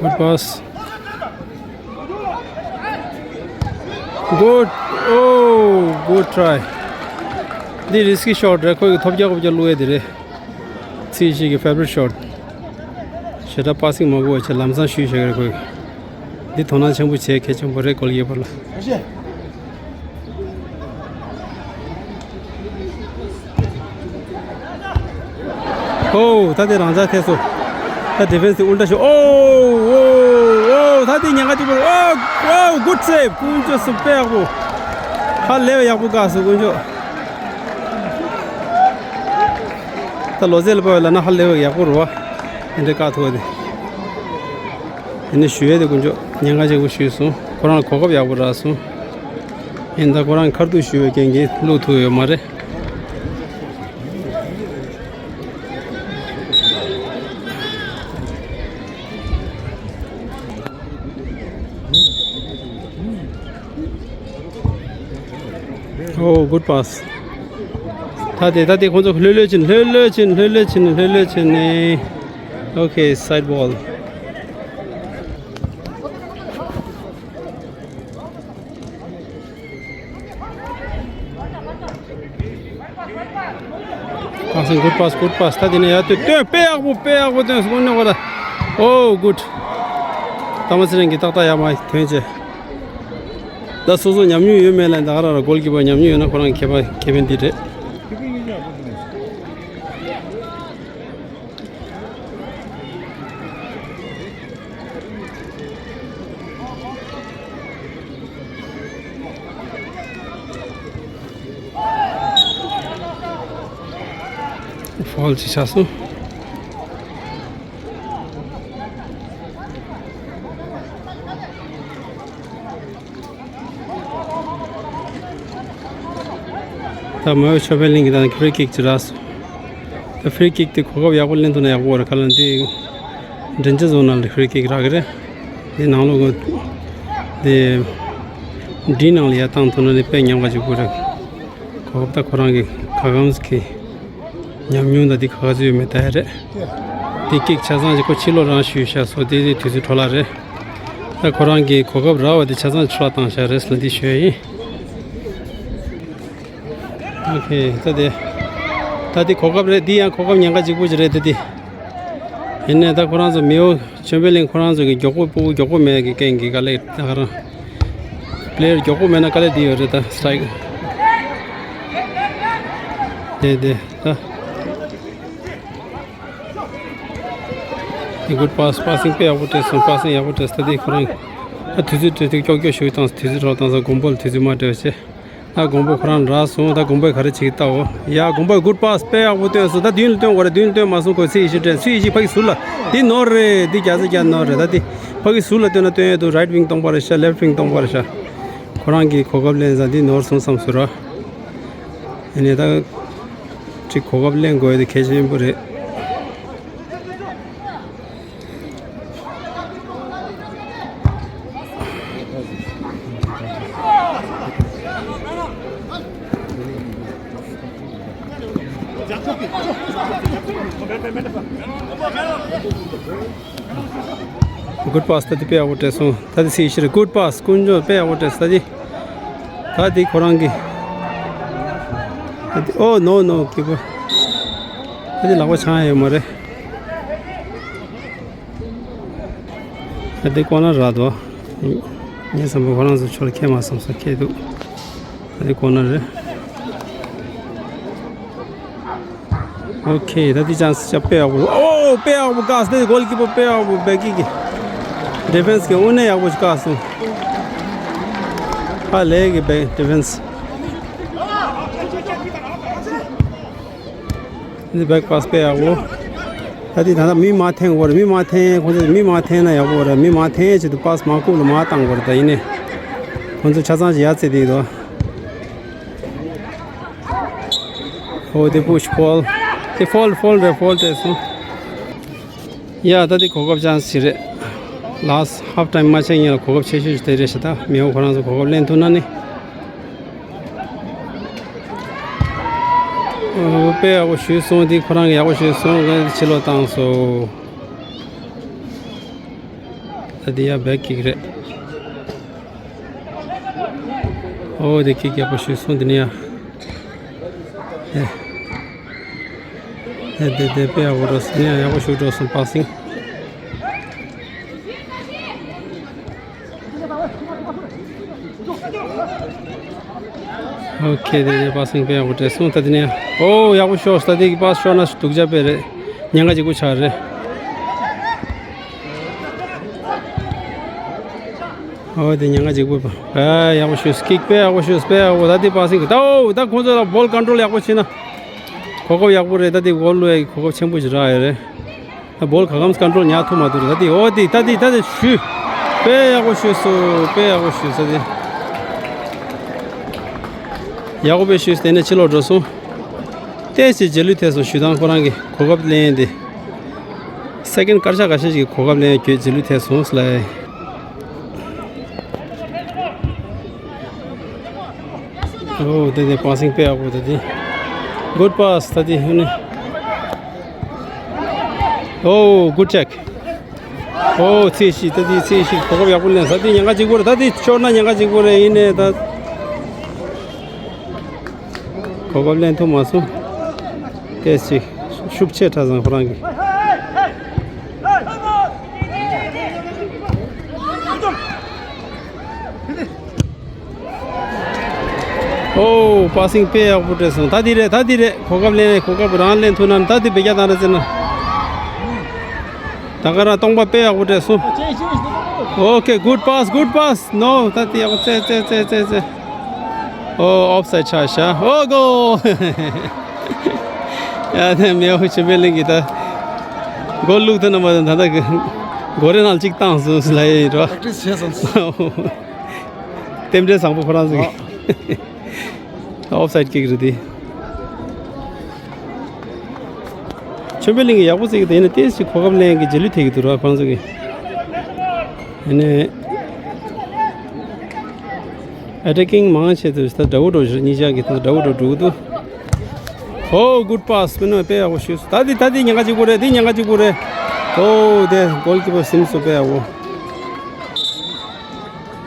Good pass. Good. Oh, good try. འདི་རི་སི་ཀི་ཤོ་ཊི་རེད། ཁོས་ཐོབ་རྒྱག་ཁོབ་རྒྱག་བླུག་ཡས་དེ་རེད། ཚིག་ཞིག་གི་ཕེ་ཝ་རི་ཊི་ཤོ་ཊི། ཞེ་དྲག་པ་སིང་མ་དགོས་པ་བྱས་ལམ་སང་ཞུས་བཞག་གི་རེད་ཁོས། འདི་དོ་སྣང་ཆེན་པོ་བྱས་གལ་ཆེན་པོ་རེད་གོལ་ཀི་པར་ལ། ཨོ་ད་དེ་རང་འཇགས་ཐེབས་སོང་། ད་ཌི་ཕེན་སི་དེ་ཨུལ་ཊ་ཤོ། ཨོ་ཨོ་ཨོ་ད་དེ་ཉེན་ཁ་གཅིག་པོ། ཨོ་ཨོ་གུཌ་སེབ། ཀུན་སྤྱོད་སུ་དཔེ་ཡག་པོ། ཧ་ལས་ཡག་པོ་བཀག་སོང་ཀུན་སྤྱོད། ད་ལོ་ཙཱ་ལ་དཔེ་ལབ་ན་ཧ་ལས་ཡག་པོ་རེད་བ། དེ་འདྲའི་བཀག་ཐུབ་པ་དེ། དེ་ནས་ཞུ་ཡས་དེ་ཀུན་སྤྱོད་ཉེན་ཁ་ཆེ་པོ་ཞུས་སོང་། ཁོ་རང་གོ་སྐབས་ཡག་པོ་རག་སོང་། ཡིན་ད་ཁོ་རང་ཁ་ཐུག་ཞུ་བའི་རྐྱེན་གྱིས་བླུག་ཐུབ་ཡོད་མ་རེད། Oh, good pass. ད་དེ་ད་དེ་ཁོང་ཚོ་ལྷོད་ལྷོད་ཕྱིན། ལྷོད་ལྷོད་ཕྱིན། ལྷོད་ལྷོད་ཕྱིན། ལྷོད་ལྷོད་ཕྱིན་ནས། Okay, side ball. Passing, good pass, good pass. ད་དེ་ནས་ཡར་སྟོན། སྟོན། དཔེ་ཡག་པོ། དཔེ་ཡག་པོ་སྟོན་སོང་། དངོས་གནས་ཁོ་ད། Oh, good. ཏཱ་མ་སི་རན་གྱིས་ཏག་ཏག་ཡར་མར་ཐོན་བྱས། ད་སོ་སོ་ཉམས་མྱོང་ཡོད་མེད་ལ་ད་ག་རང་རང་། གོལ་ཀི་པར་ཉམས་མྱོང་ཡོད་ན་ཁོ་རང་ཁེ་ཕན་ཁེ་ཕན་འདི་རེད། ཕོལ་ཅིག་ཆགས་སོང་། ད་མའོ་ཆོས་འཕེལ་གླིང་གི་ད་ཕི་རི་ཀིག་ཅིག་རག་སོང་། ད་ཕི་རི་ཀིག་དེ་གོ་སྐབས་ཡག་པོ་ལེན་ཐུབ་ན་ཡག་པོ་རེད། ག་ལ་འདི་འདྲེན་ཇར་ཛོན་ནང་ལ་ཕི་རི་ཀིག་རག་གི་རེད། འདི་ནང་ལོགས་འདི་འདི་ནང་ལ་ཡར་བཏང་ཐུབ་ན་ནི་དཔེ་ཉམས་དགའ་ཅིག་པོ་རེད། གོ་སྐབས་ད་ཁོ་རང་གི་ཁ་ཁམས་ཀྱི་ཉམས་མྱོང་དང་འདི་ག་ག་ཚོད་ཡོད་མེད་ལྟ་ཡ་རེད། འདི་ཀིག་ཆ་ཚང་ཅིག་ཁོ་ཕྱི་ལོགས་རང་ཞུས་བཞག་སོང་། དེ་དེ་དུས་ཚོད་འཕྲོ་བརླག་རེད། ད་ཁོ་རང་གི་གོ་སྐབས་རག་པ་དེ་ཆ་ཚང་འཕྲོ་བརླག་བཏང་བཞག་རེད་ཟེར་ལ་འདི་ཞུ་ཡ་ཡིན། ཨོ་ཁེ། ད་དེ་ད་དེ་གོ་སྐབས་རེད། འདི་ཡང་གོ་སྐབས་ཉེན་ཁ་གཅིག་པོ་ཅིག་རེད་དེ་དེ། ཡིན་ནའི་ད་ཁོ་རང་ཚོ་མེའོ་ཆོས་འཕེལ་གླིང་ཁོ་རང་ཚོ་གི་མགྱོགས་པོ་སྤུ་གུ་མགྱོགས་པོ་མེད་ཀྱི་རྐྱེན་གྱིས་དཀའ་ལས། ད་ག་རང་པི་ལེ་ཡར་མགྱོགས་པོ་མེད་ན་དཀའ་ལས་འདི་ཡོད་རེད། ད་སི་ཊ་རའིཀ་དེ་དེ་ད། དེ་གུཌ་པཱ་སི། པཱ་སིང་དཔེ་ཡག་པོ་སྤྲད་སོང་། པཱ་སིང་ཡག་པོ་སྤྲད་སོང་། ད་དེ་ཁོ་རང་ཨ་དུས་ཚོད་སྤྲད་དུས་ཀྱོག་ཀྱོག་ཞུགས་བཏང་སོང་། དུས་ཚོད་འཕྲོ་བཏང་སོང་། གོང་བུ་ལ་དུས་ཚོད་མ་སྤྲད་པ་བྱས། ད་དགོང་པོ་ཁོ་རང་རག་སོང་། ད་དགོང་པོས་ག་རེ་བྱེད་ཀྱི་ལྟ་འོ། ཡ་དགོང་པོས་གུཌ་པཱ་སི་དཔེ་ཡག་པོ་སྟོན་སོང་། ད་མདུན་ལ་སྟོན་དགོས་རེད། མདུན་ལ་སྟོན་མ་སོང་ཁོས་ཚིག་ཡི་ཤུ་དྲན། ཚིག་ཡི་ཤུ་ཕ་གི་ཟུར་ལ། འདི་ནོར་རེད། འདི་བརྒྱ་ཆ་བརྒྱ་ནོར་རེད། ད་འདི་ཕ་གི་ཟུར་ལ་སྟོན་ན་སྟོན་ཡས་འདུག་རའིཊ་ཝིང་སྟོང་པ་རེད་ཤག་ལེཕཊ་ཝིང་སྟོང་པ་རེད་ཤག་ཁོ་རང་གིས་གོ་སྐབས་ལེན་ཙང་འདི་ནོར་སོང་བསམ་སོང་ར། ཡིན་ནའི་ད་ཅིག་གོ་སྐབས་ལེན་དགོས་ཡས་དེ་གལ་ཆེན་པོ་རེད། གུཌ་པཱ་སི། ད་དེ་དཔེ་ཡག་པོ་སྤྲད་སོང་། ད་དེ་སི་ཤི་རེད། གུཌ་པཱ་སི། ཀུན་སྤྱོད་དཔེ་ཡག་པོ་སྤྲད་སོང་། ད་དེ་ད་དེ་ཁོ་རང་གི་ད་དེ། ཨོ་ནོ་ནོ། ཀི་པར་ད་དེ་ལག་པ་འཆང་ཡ་ཡོད་མ་རེད། ད་དེ་ཀོ་ནར་རག་འདུག་ངས་བསམ་པ་ཁོ་རང་ཚོ་ཕྱོགས་ལ་ཁེལ་མ་བསམ་སོང་། ཁེལ་འདུག་ད་དེ་ཀོ་ནར་རེད། ཨོ་ཁེ། ད་དེ་ཅན་སི་ཅིག་དཔེ་ཡག་པོ། ཨོ་དཔེ་ཡག་པོ་བཀག་སོང་། དེ་གོལ་ཀི་པར་དཔེ་ཡག་པོ། བེག་ཀི་གི་ཌི་ཕེན་སི་གི་དངོས་གནས་ཡག་པོ་ཞིག་བཀག་སོང་། ཧ་ལས་ཀྱི་བེག་ཌི་ཕེན་སི། འདི་བེག་པཱ་སི་དཔེ་ཡག་པོ། ད་དེ་ད་ལྟ་མི་མར་འཐེན་དགོས་རེད། མི་མར་འཐེན། ཁོང་ཚོས་མི་མར་འཐེན་ན་ཡག་པོ་རེད། མི་མར་འཐེན་ཆེད་དུ་པཱ་སི་མར་རྐུབ་ལ་མར་བཏང་དགོས་རེད། ད་ཡིན་ནའི་ཁོང་ཚོ་ཆ་ཚང་ཞིག་ཡར་རྩེ་བསྡད་འདུག་ཨོ་དེ་པུ་ཤི་ཕོལ། དེ་ཕོལ་ཕོལ་རེད། ཕོལ་སྤྲད་སོང་། ཡ་ད་དེ་གོ་སྐབས་ཅན་སི་རེད། ལཱ་སི་ཊི་ཧབ་ཊའིམ་མ་ཆགས་སྔོན་ལ་གོ་སྐབས་ཆེ་ཤོས་ཤིག་དེ་རེད་ཤག་ད་མེའོ་ཁོ་རང་ཚོ་གོ་སྐབས་ལེན་ཐུབ་ན་ནི། ཨོ་དཔེ་ཡག་པོ་ཞུས་སོང་། དེ་ཁོ་རང་གིས་ཡག་པོ་ཞུས་སོང་། ཕྱི་ལོགས་བཏང་སོང་། ད་དེ་ཡ་བེག་ཀིག་རེད། ཨོ་དེ་ཀིག་ཡག་པོ་ཞུས་སོང་། དེ་ནས་ཡ། ཨེ། ཨེ་དེ་དེ་དཔེ་ཡག་པོ་འགྲོ་སོང་། དེ་ནས་ཡག་པོ་ཞིག་འགྲོ་སོང་། པཱ་སིང་། ཨོ་ཁེ། དེ་ནས་པཱ་སིང་དཔེ་ཡག་པོ་སྤྲད་སོང་། ད་དེ་ནས་ཨོ་ཡག་པོ་ཤོར་སོང་། ད་དེ་གི་པཱ་སི་ཤོར་ན་སྡུག་ཅག་དཔེ་རེད། ཉེན་ཁ་གཅིག་པུ་ཆགས་རེད། ཨོ་དེ་ཉེན་ཁ་གཅིག་པུ་པ། ཨ་ཡག་པོ་ཤོད། ཀིག་དཔེ་ཡག་པོ་ཤོད། དཔེ་ཡག་པོ། ད་དེ་པ་སིང་ད་ཨོ་ད་ཁོང་ཚོ་ལ་བོལ་ཀོན་ཊོལ་ཡག་པོ་བྱས་ན་གོ་སྐབས་ཡག་པོ་རེད། ད་དེ་གོལ་ལོས་གོ་སྐབས་ཆེན་པོ་ཞིག་རག་ཡོད་རེད། ད་བོལ་ག་གམ་ཀོན་ཊོལ་ཉག་ཐུབ་མ་ཐུབ་རེད། ད་དེ་ཨོ་དེ་ད་དེ་ད་དེ་ཞུ། དཔེ་ཡག་པོ་ཤོད་སོང་། དཔེ་ཡག་པོ་ཤོད་ས་དེ། ཡག་པོ་དཔེ་ཤོད། དེ་ནས་ཕྱི་ལོགས་འགྲོ་སོང་། ཏོག་ཙམ་རྗེས་ལུས་ཐེབས་སོང་། ཞུ་དང་ཁོ་རང་གི་གོ་སྐབས་ལེན་ཡས་དེ། སེ་ཀེན་སྐར་ཆ་ཁ་ཤས་ཤིག་གོ་སྐབས་ལེན་ཡས་ཁྱོད་རྗེས་ལུས་ཐེབས་སོང་ལབ། ཨོ་དེ་དེ་པ་སིང་དཔེ་ཡག་པོ་ད་དེ། གུཌ་པ་སི་ད་དེ་ཧུ་ནི། ཨོ་གུཌ་ཅེག། ཨོ་ཚེས་གཅིག་ད་དེ་ཚེས་གཅིག་གོ་སྐབས་ཡག་པོ་ལེན་ས་དེ་ཉེན་ཁ་གཅིག་པོ་རེད། ད་དེ་ཤོར་ན་ཉེན་ཁ་གཅིག་པོ་རེད། ཡིན་ནའི་ད་གོ་སྐབས་ལེན་ཐུབ་མ་སོང་། ཏོག་ཙམ་ཤུགས་ཆེ་དྲགས་སོང་ཁོ་རང་གི། ཨོ་པ་སིང་དཔེ་ཡག་པོ་སྤྲད་སོང་། ད་འདི་རེད། ད་འདི་རེད། གོ་སྐབས་ལེན་རེད། གོ་སྐབས་རང་ལེན་ཐུབ་ན་ད་འདི་བེ་རྒྱ་བཏང་རེད་ཟེར་ན། ད་ག་རང་སྟོང་པ་དཔེ་ཡག་པོ་སྤྲད་སོང་། Okay, good pass, good pass. No, ད་འདི་ཡག་པོ་རྩེ་རྩེ་རྩེ་རྩེ་རྩེ། ཨོ་ཨོཕ་སའིཌ་ཆགས་ཤག་ཨོ་གོལ། ཡ་དེ་མེའོ་ཆོས་འཕེལ་གླིང་གིས་ད་གོལ་བླུགས་ཐུབ་ན་མ་ད་ད་གོ་རེ་ནང་གཅིག་བཏང་སོང་ལབ་ཡ་ཡིན་རོ། པེག་ཊིས་བྱས་སོང་། རྟེན་འབྲེལ་བཟང་པོ་ཁོ་རང་ཚོ་གི། ཨོཕ་སའིཌ་ཀིག་རེད་དེ། ཆོས་འཕེལ་གླིང་གི་ཡག་པོ་བརྩི་གི་དེ་ནི་ཏོག་ཙམ་གོ་སྐབས་ལེན་གི་རྗེས་ལུས་ཐེབས་ཀྱི་འདུག་ར་ཁོང་ཚོ་གི། ཨ་ནི་ཨ་ཊེ་ཀིང་མང་ཆེ་དུ་ད་དགྲ་བོ་འགྲོ་གཉིས་ཆ་གི་ད་དགྲ་བོ་འགྲོ་འགྲོ་གི་འདུག་ཨོ་གུཌ་པ་སི། སྤིན་ནོ་དཔེ་ཡག་པོ་ཞུས་སོང་། ད་དེ་ད་དེ་ཉེན་ཁ་གཅིག་པོ་རེད། དེ་ཉེན་ཁ་གཅིག་པོ་རེད། ཨོ་དེ་གོལ་ཀི་པར་སིམ་སོང་། དཔེ་ཡག་པོ།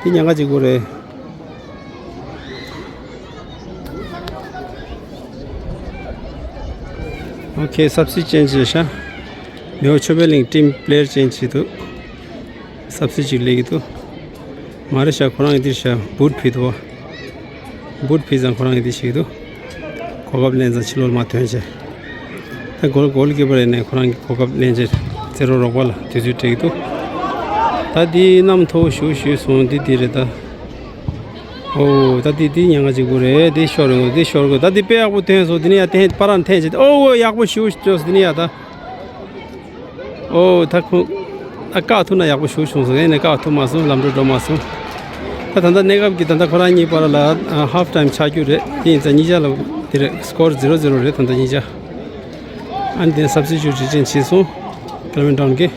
དེ་ཉེན་ཁ་གཅིག་པོ་རེད། ཨོ་ཁེ། སབ་སི་ཊི་ཊུ་ཅེན་ཇི་བྱས་ཤག་མེའོ་ཆོས་འཕེལ་གླིང་ཊིམ་པི་ལེ་ཡར་ཅེན་ཇི་བྱས་འདུག་སབ་སི་ཊི་ཊུ་སླེབས་ཀྱི་འདུག་མ་རེད་ཤག་ཁོ་རང་གིས་འདིར་ཤག་བུཊ་ཕུད་འདུག་བ། བུཊ་ཕུད་ཙང་ཁོ་རང་གིས་འདི་བྱེད་ཀྱི་འདུག་གོ་སྐབས་ལེན་ཙང་ཕྱི་ལོགས་མར་ཐོན་བྱས། ད་གོལ་གོལ་ཀི་པར་ཡིན་ནའི་ཁོ་རང་གིས་གོ་སྐབས་ལེན་བྱས་རྩེད་རོགས་རོགས་པ་ལ་དུས་ཚོད་སྤྲད་ཀྱི་འདུག་ད་འདི་གནམ་མཐོ་པོ་ཞེ་པོ་ཞུས་སོང་། འདི་འདི་རེད་ད། ཨོ་ད་འདི་འདི་ཉེན་ཁ་གཅིག་པོ་རེད། འདི་ཤོར་དགོས། འདི་ཤོར་དགོས། ད་འདི་དཔེ་ཡག་པོ་ཐོན་སོང་། འདི་ནས་ཡར་འཐེན། ཕར་ར་འཐེན་བྱས། ཨོ་ཡག་པོ་ཞེ་པོ་ཞིག་འགྲོ་སོང་། འདི་ནས་ཡར་ད། ཨོ་ད་ཁོ་ཨ་བཀག་ཐུབ་ན་ཡག་པོ་ཞེ་པོ་བྱུང་སོང་། ཡིན་ནའི་བཀག་ཐུབ་མ་སོང་། ལམ་འགྲོ་འགྲོ་མ་སོང་། ད་ད་ལྟ་གནས་སྐབས་ཀྱི་ད་ལྟ་ཁོ་རང་གཉིས་བར་ལ་ཨ་ཧབ་ཊའིམ་ཆགས་རྒྱུ་རེད། དེ་ཡིན་ཙང་གཉིས་ཆ་ལ་དེ་རེད། སི་ཀོར་ཛི་རོ་ཛི་རོ་རེད་ད་ལྟ་གཉིས་ཆ། ཨ་ནི་དེ་སབ་སི་ཊུ་ཊུ་ཅེན་ཇི་བྱས་སོང་། ཀི་ལེ་མེན་ཊོན་གྱིས།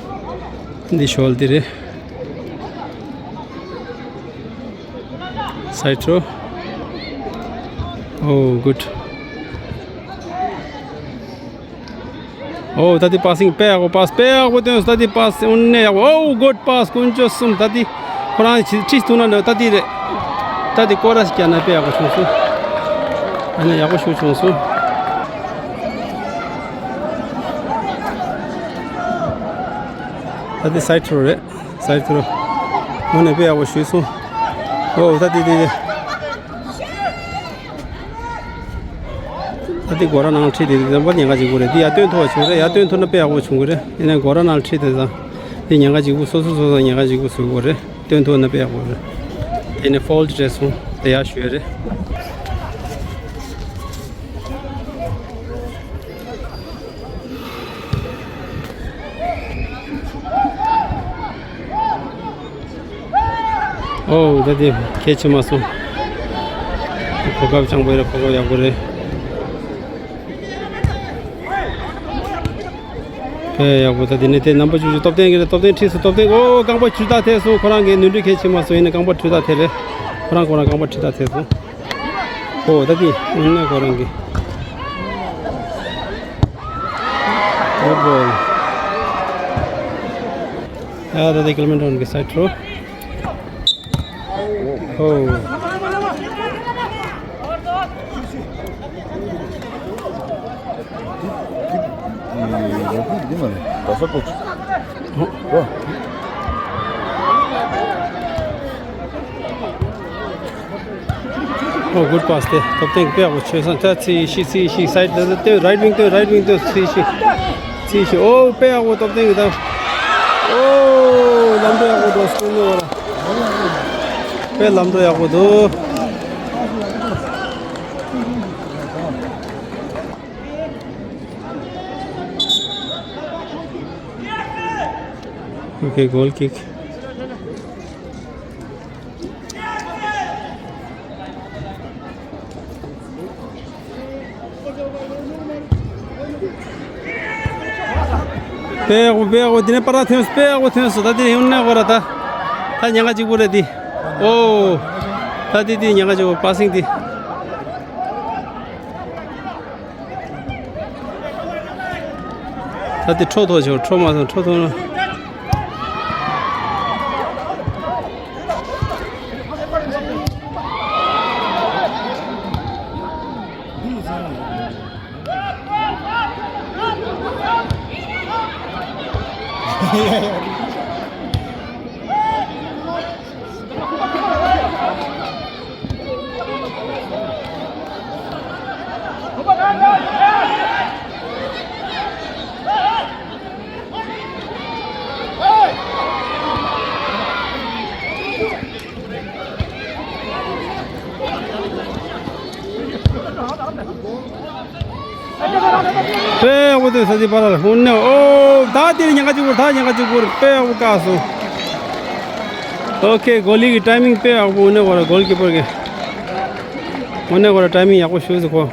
འདི་ཤོལ་འདི་རེད། སའིཌ་ཐྲོ། ཨོ་གུཌ། ཨོ་ད་འདི་པ་སིང་དཔེ་ཡག་པོ། པ་སི་དཔེ་ཡག་པོ་སྟོན་སོང་། ད་འདི་པ་སི་དངོས་གནས་ཡག་པོ། ཨོ་གུཌ་པ་སི། ཀུན་སྤྱོད་གསུམ། ད་འདི་ཁོ་རང་ཁྲིད་ཐུབ་ན་འདྲ། ད་འདི་རེད། ད་འདི་སྐོར་ར་ཞིག་བརྒྱབ་ན་དཔེ་ཡག་པོ་བྱུང་སོང་། ཨ་ནི་ཡག་པོ་ཞིག་བྱུང་སོང་། ད་འདི་སའིཌ་ཐྲོ་རེད། སའིཌ་ཐྲོ། དངོས་གནས་དཔེ་ཡག་པོ་ཞིག་སོང་། ཨོ་ད་འདི་འདི་འདི། ད་འདི་སྒོ་ར་ནང་ཁྲིད་དེ་འདི་ཙམ་པ་ཉེན་ཁ་གཅིག་པོ་རེད། འདི་ཡར་བཏོན་ཐུབ་པ་བྱུང་རེད། ཡར་བཏོན་ཐུབ་ན་དཔེ་ཡག་པོ་བྱུང་གི་རེད། ཡིན་ནའི་སྒོ་ར་ནང་ཁྲིད་དེ་ཙང་འདི་ཉེན་ཁ་གཅིག་པོ། སོ་སོ་སོ་སོ་ཉེན་ཁ་གཅིག་པོ་བཟོ་དགོས་རེད། བཏོན་ཐུབ་ན་དཔེ་ཡག་པོ་རེད། དེ་ནས་ཕོལ་ཊི་རེད་སོང་། དེ་ཡར་ཞུ་ཡ་རེད། ཨོ་ད་དེ་གལ་ཆེ་མ་སོང་། གོ་སྐབས་སྤྱང་པོ་རེད། གོ་སྐབས་ཡག་པོ་རེད། དཔེ་ཡག་པོ། ད་དེ་ནས་དེ་རྣམ་པ་བཅུ་བཅུ་སྟོབས་ལྡན་གྱི་རེད། སྟོབས་ལྡན་ཁྲིད་སོང་། སྟོབས་ལྡན། ཨོ་རྐང་པ་ཆུ་རྟགས་ཐེབས་སོང་། ཁོ་རང་གི་ནོར་འཁྲུལ་གལ་ཆེ་མ་སོང་། ཡིན་ནའི་རྐང་པ་ཆུ་རྟགས་ཐེབས་རེད། ཁོ་རང་ཁོ་རང་རྐང་པ་ཆུ་རྟགས་ཐེབས་སོང་། ཨོ་ད་དེ་དངོས་གནས་ཁོ་རང་གི། ཨོ་བོ། ཡ་ད་དེ་ཀི་ལེ་མེན་ཊོན་གྱི་སའིཌ་ཐྲོ། ཨོ། ཨོ་གུཌ་པ་སི་དེ། སྟོབས་ལྡན་གྱིས་དཔེ་ཡག་པོ་བྱས་སོང་། ད་ཚེས་གཅིག་ཚེས་གཅིག་སའིཌ་ད་ད་སྟོན། རའིཊ་ཝིང་སྟོན། རའིཊ་ཝིང་སྟོན། ཚེས་གཅིག་ཅི་ཞིག་ཨོ་དཔེ་ཡག་པོ་སྟོབས་ལྡན་གྱི་ད། ཨོ་ལམ་འགྲོ་ཡག་པོ་འགྲོ་སྐུ་ནོ་བ་ལ། དཔེ་ལམ་འགྲོ་ཡག་པོ་འདུག Okay, goal kick. དཔེ་ཡག་པོ་དཔེ་ཡག་པོ། འདི་ནས་པར་ཐོན་སོང་། དཔེ་ཡག་པོ་ཐོན་སོང་། ད་འདི་ཡོང་ན་གོ་ར་ད། ད་ཉེན་ཁ་གཅིག་པོ་རེད་འདི། ཨོ། ད་འདི་འདི་ཉེན་ཁ་གཅིག་པོ་པ་སིང་འདི། ད་དེ་འཕྲོ་ཐོག་ཆོག་འཕྲོ་མ་སོང་འཕྲོ་ཐོག་ན། དཔེ་ཡག་པོ་འདུག་ས་ཆ་པ་ལ་ཧུན་ནེ། ཨོ་ད་དེར་ཉེན་ཁ་གཅིག་པོ་ད་ཉེན་ཁ་གཅིག་པོ་དཔེ་ཡག་པོ་བཀག་སོང་། ཨོ་ཁེ། གོ་ལི་གི་ཊའི་མིང་དཔེ་ཡག་པོ། ཧུན་ནེ་གོ་ར་གོལ་ཀི་པར་གི་ཧུན་ནེ་གོ་ར་ཊའི་མིང་ཡག་པོ་ཞུས་སོང་ཁོ།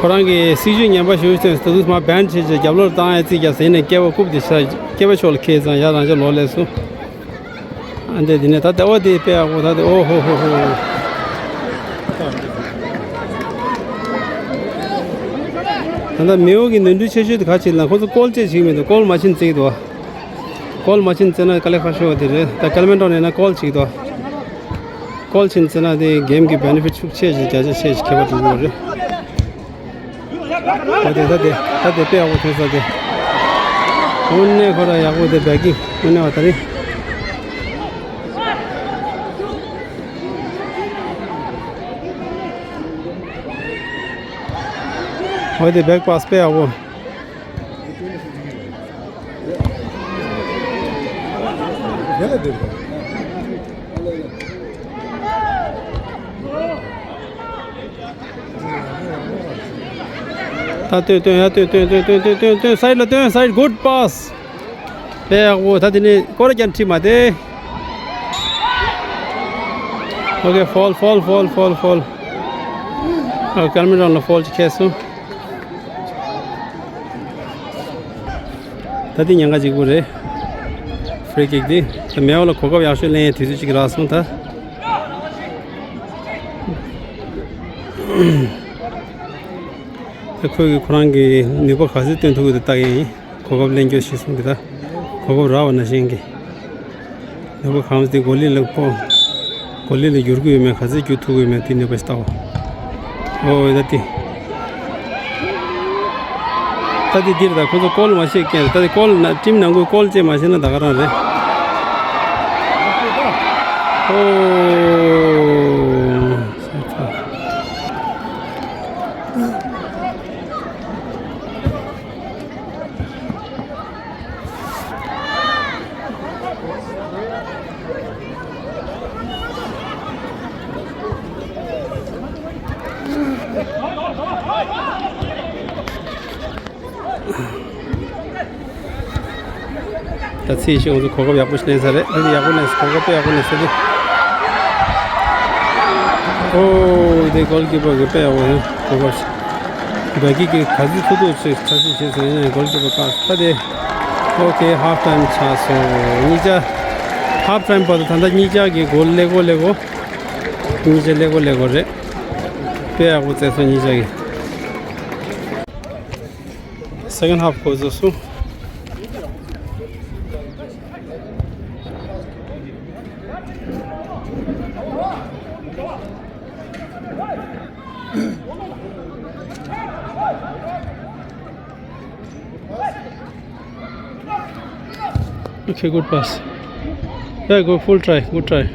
ཁོ་རང་གི་སྲིད་ཇུས་ངན་པ་ཞུ་ཚེ་ད་དུང་མ་བན་བྱེད་ཅེས་རྒྱབ་ལོག་བཏང་ཡ་རྩིས་རྒྱབ་ཟིན་ནས་སྐྱེ་བ་རྐུབ་དེ་ཤ་སྐྱེ་བ་ཕྱོགས་ལ་ཁེལ་ཙང་ཡ་རང་ཅག་ལོག་ལས་སུ། ཨ་འདྲས་དེ་ནས་ད་ལྟ་ཨོ་དེ་དཔེ་ཡག་པོ་ད་དེ་ཨོ་ཧོ་ཧོ་ཧོ། ད་ལྟ་མེའོ་གི་ནོར་འཁྲུལ་ཆེ་ཤོས་དེ་ག་ཅིག་ལ་ཁོ་ཚོ་ཀོལ་ཅེས་བྱེད་མི་འདུག་ཀོལ་མ་ཕྱིན་བརྩིས་འདུག་ཀོལ་མ་ཕྱིན་བརྩིས་ན་དཀའ་ལས་ཁག་ཤོས་དེ་རེད། ད་ཀལ་མན་ཏོན་ཡིན་ན་ཀོལ་བྱེད་འདུག་ཀོལ་ཕྱིན་བརྩིས་ན་དེ་གེམ་གི་བེ་ནེ་ཕིཊ་ཤུགས་ཆེ་ཞིག་བརྒྱ་ཆ་ཆེ་ཞིག་ཁྱད་པར་འགྲོ་གི་རེད། ད་དེ་ད་དེ་ད་དེ་དཔེ་ཡག་པོ་ཐོན་ས་དེ། དངོས་གནས་ཁོ་ར་ཡག་པོ་དེ་བེ་ཀིང་དངོས་གནས་བ་ད་རེད། འོ་དེ་བེག་པཱས་དཔེ་ཡག་པོ། ད་སྟོན་སྟོན་ཡ་སྟོན་སྟོན་སྟོན་སྟོན་སྟོན་སྟོན། སའིཌ་ལ་སྟོན། སའིཌ། གུཌ་པཱས། དཔེ་ཡག་པོ། ད་དེ་ནས་སྐོར་རྒྱག་ཁྲིད་མ་དེ། ཨོ་ཁེ། ཕོལ་ཕོལ་ཕོལ་ཕོལ་ཕོལ། ཨ་ཀལ་མན་ཏོན་ལ་ཕོལ་ཅིག་ཁེལ་སོང་། ད་དེ་ཉེན་ཁ་གཅིག་པོ་རེད། ཕི་རི་ཀིག་དེ། ད་མེའོ་ལ་གོ་སྐབས་ཡག་ཤོས་ལེན་ཡའི་དུས་ཚོད་ཅིག་རག་སོང་ད། ད་ཁོས་ཀྱིས་ཁོ་རང་གི་ནུས་པ་ག་ཚོད་སྟོན་ཐུབ་ཀྱི་འདུག་ལྟ་གི་ཡིན། གོ་སྐབས་ལེན་རྒྱུ་ཞིག་གསུངས་འདུག་ད་གོ་སྐབས་རག་པ་ནང་བཞིན་གྱི་ནུས་པ་གང་དེ་གོ་ལི་ལ་ཕོག་གོ་ལི་ལ་བསྒྱུར་གྱི་ཡོད་མེད། ག་ཚོད་བསྒྱུར་ཐུབ་ཀྱི་ཡོད་མེད་དེ་ནུས་པ་ཞིག་ལྟ་བ། ཨོ་ད་དེ། ད་དེ་འདིར་ད་ཁོ་ཚོ་ཀོལ་མ་བྱེད་མཁན་རེད། ད་དེ་ཀོལ་ན་ཊིམ་ནང་ཁུལ་ཀོལ་བྱེད་མ་བྱེད་ན་ད་ག་རང་རེད། ཨོ། ད་ཚེས་ཤིག་ང་ཚོ་གོ་སྐབས་ཡག་པོ་ཞིག་ལེན་ས་རེད། འདི་ཡག་པོ་ལེན་ས། གོ་སྐབས་དཔེ་ཡག་པོ་ལེན་ས་འདི། ཨོ་དེ་གོལ་ཀི་པར་གི་དཔེ་ཡག་པོ་ཡིན། གོ་སྐབས་ཤིག་བེ་ཀི་གི་ག་ཚོད་ཐུབ་ཐུབ་ཅིག་འཆར་གཞི་བྱས་སོང་། ཡིན་ནའང་གོལ་ཀི་པར་བཀག་སོང་། ད་དེ་ཨོ་ཁེ། ཧབ་ཊའིམ་ཆགས་སོང་། གཉིས་ཆ། ཧབ་ཊའིམ་བར་དུ་ད་ལྟ་གཉིས་ཆ་གི་གོལ་ཀླད་ཀོར་ཀླད་ཀོར། གཉིས་ཆ་ཀླད་ཀོར་ཀླད་ཀོར་རེད། དཔེ་ཡག་པོ་རྩེས་སོང་གཉིས་ཆ་གི། སེ་ཀེན་ཌི་ཧབ་འགོ་བཙུགས་སོང་། Okay, good pass. Yeah, go full try, good try.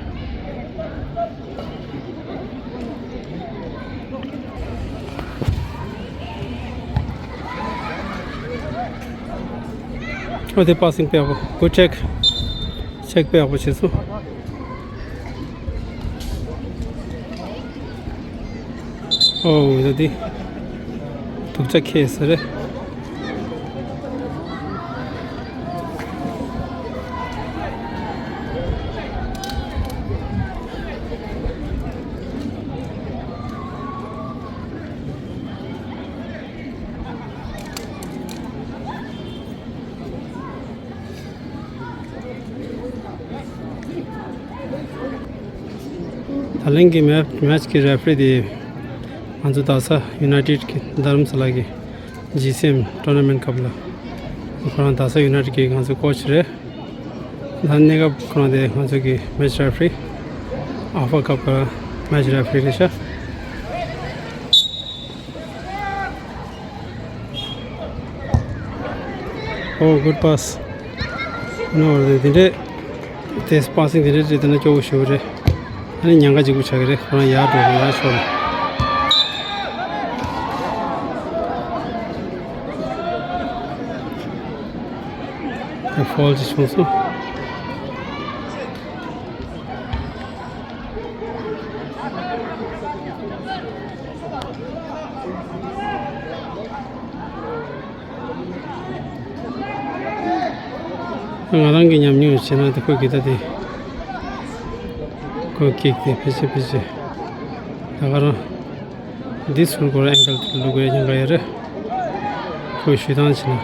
Oh, the passing དཔེ་ཡག་པོ། Good check. Check དཔེ་ཡག་པོ་བྱས་སོང་། ཨོ་ད་འདི་དུག་ཆ་ཁེལ་ས་རེད། ད་ལན་གྱི་མེ་མེ་ཆི་གི་རེ་ཕ་རི་དེ་ང་ཚོ་རྡ་ས་ཡུ་ནའི་ཊེཌ་གི་རྡ་རམ་ས་ལ་གི་ཇི་སི་ཨེམ་ཊོར་ན་མེན་ཊི་སྐབས་ལ་ཁོ་རང་རྡ་ས་ཡུ་ནའི་ཊེཌ་གི་ང་ཚོ་ཀོ་ཆི་རེད། ད་གནས་སྐབས་ཁོ་རང་དེ་ང་ཚོ་གི་མེ་ཆི་རེ་ཕ་རི་ཨལ་ཕ་ཁབ་ཀྱི་མེ་ཆི་རེ་ཕ་རི་རེད་ཤག Oh, good pass. ནོར་རེད། དེ་འདྲས་དེ་པ་སིང་དེ་འདྲས་རེད། དེ་ན་སྐྱོ་བོ་ཞེ་པོ་རེད། ཨ་ནི་ཉེན་ཁ་གཅིག་པུ་ཆགས་ཀྱི་རེད། ཁོ་རང་ཡར་འགྲོ་རེད། ཡར་ཤོར་རེད། དེ་ཕོལ་ཅིག་བྱུང་སོང་། ང་རང་གི་ཉམས་མྱོང་བྱས་ན་དེ་ཁོ་གི་ད་དེ་ཁོ་ཀིག་དེ་ཕལ་ཆེར་ཕལ་ཆེར་ད་ག་རང་འདི་ཚུར་སྐོར་ཨེང་གལ་དུ་ལུག་པའི་ཉེན་ཁ་ཡོད་རེད། ཁོས་ཞུ་སྟངས་བྱས་ན།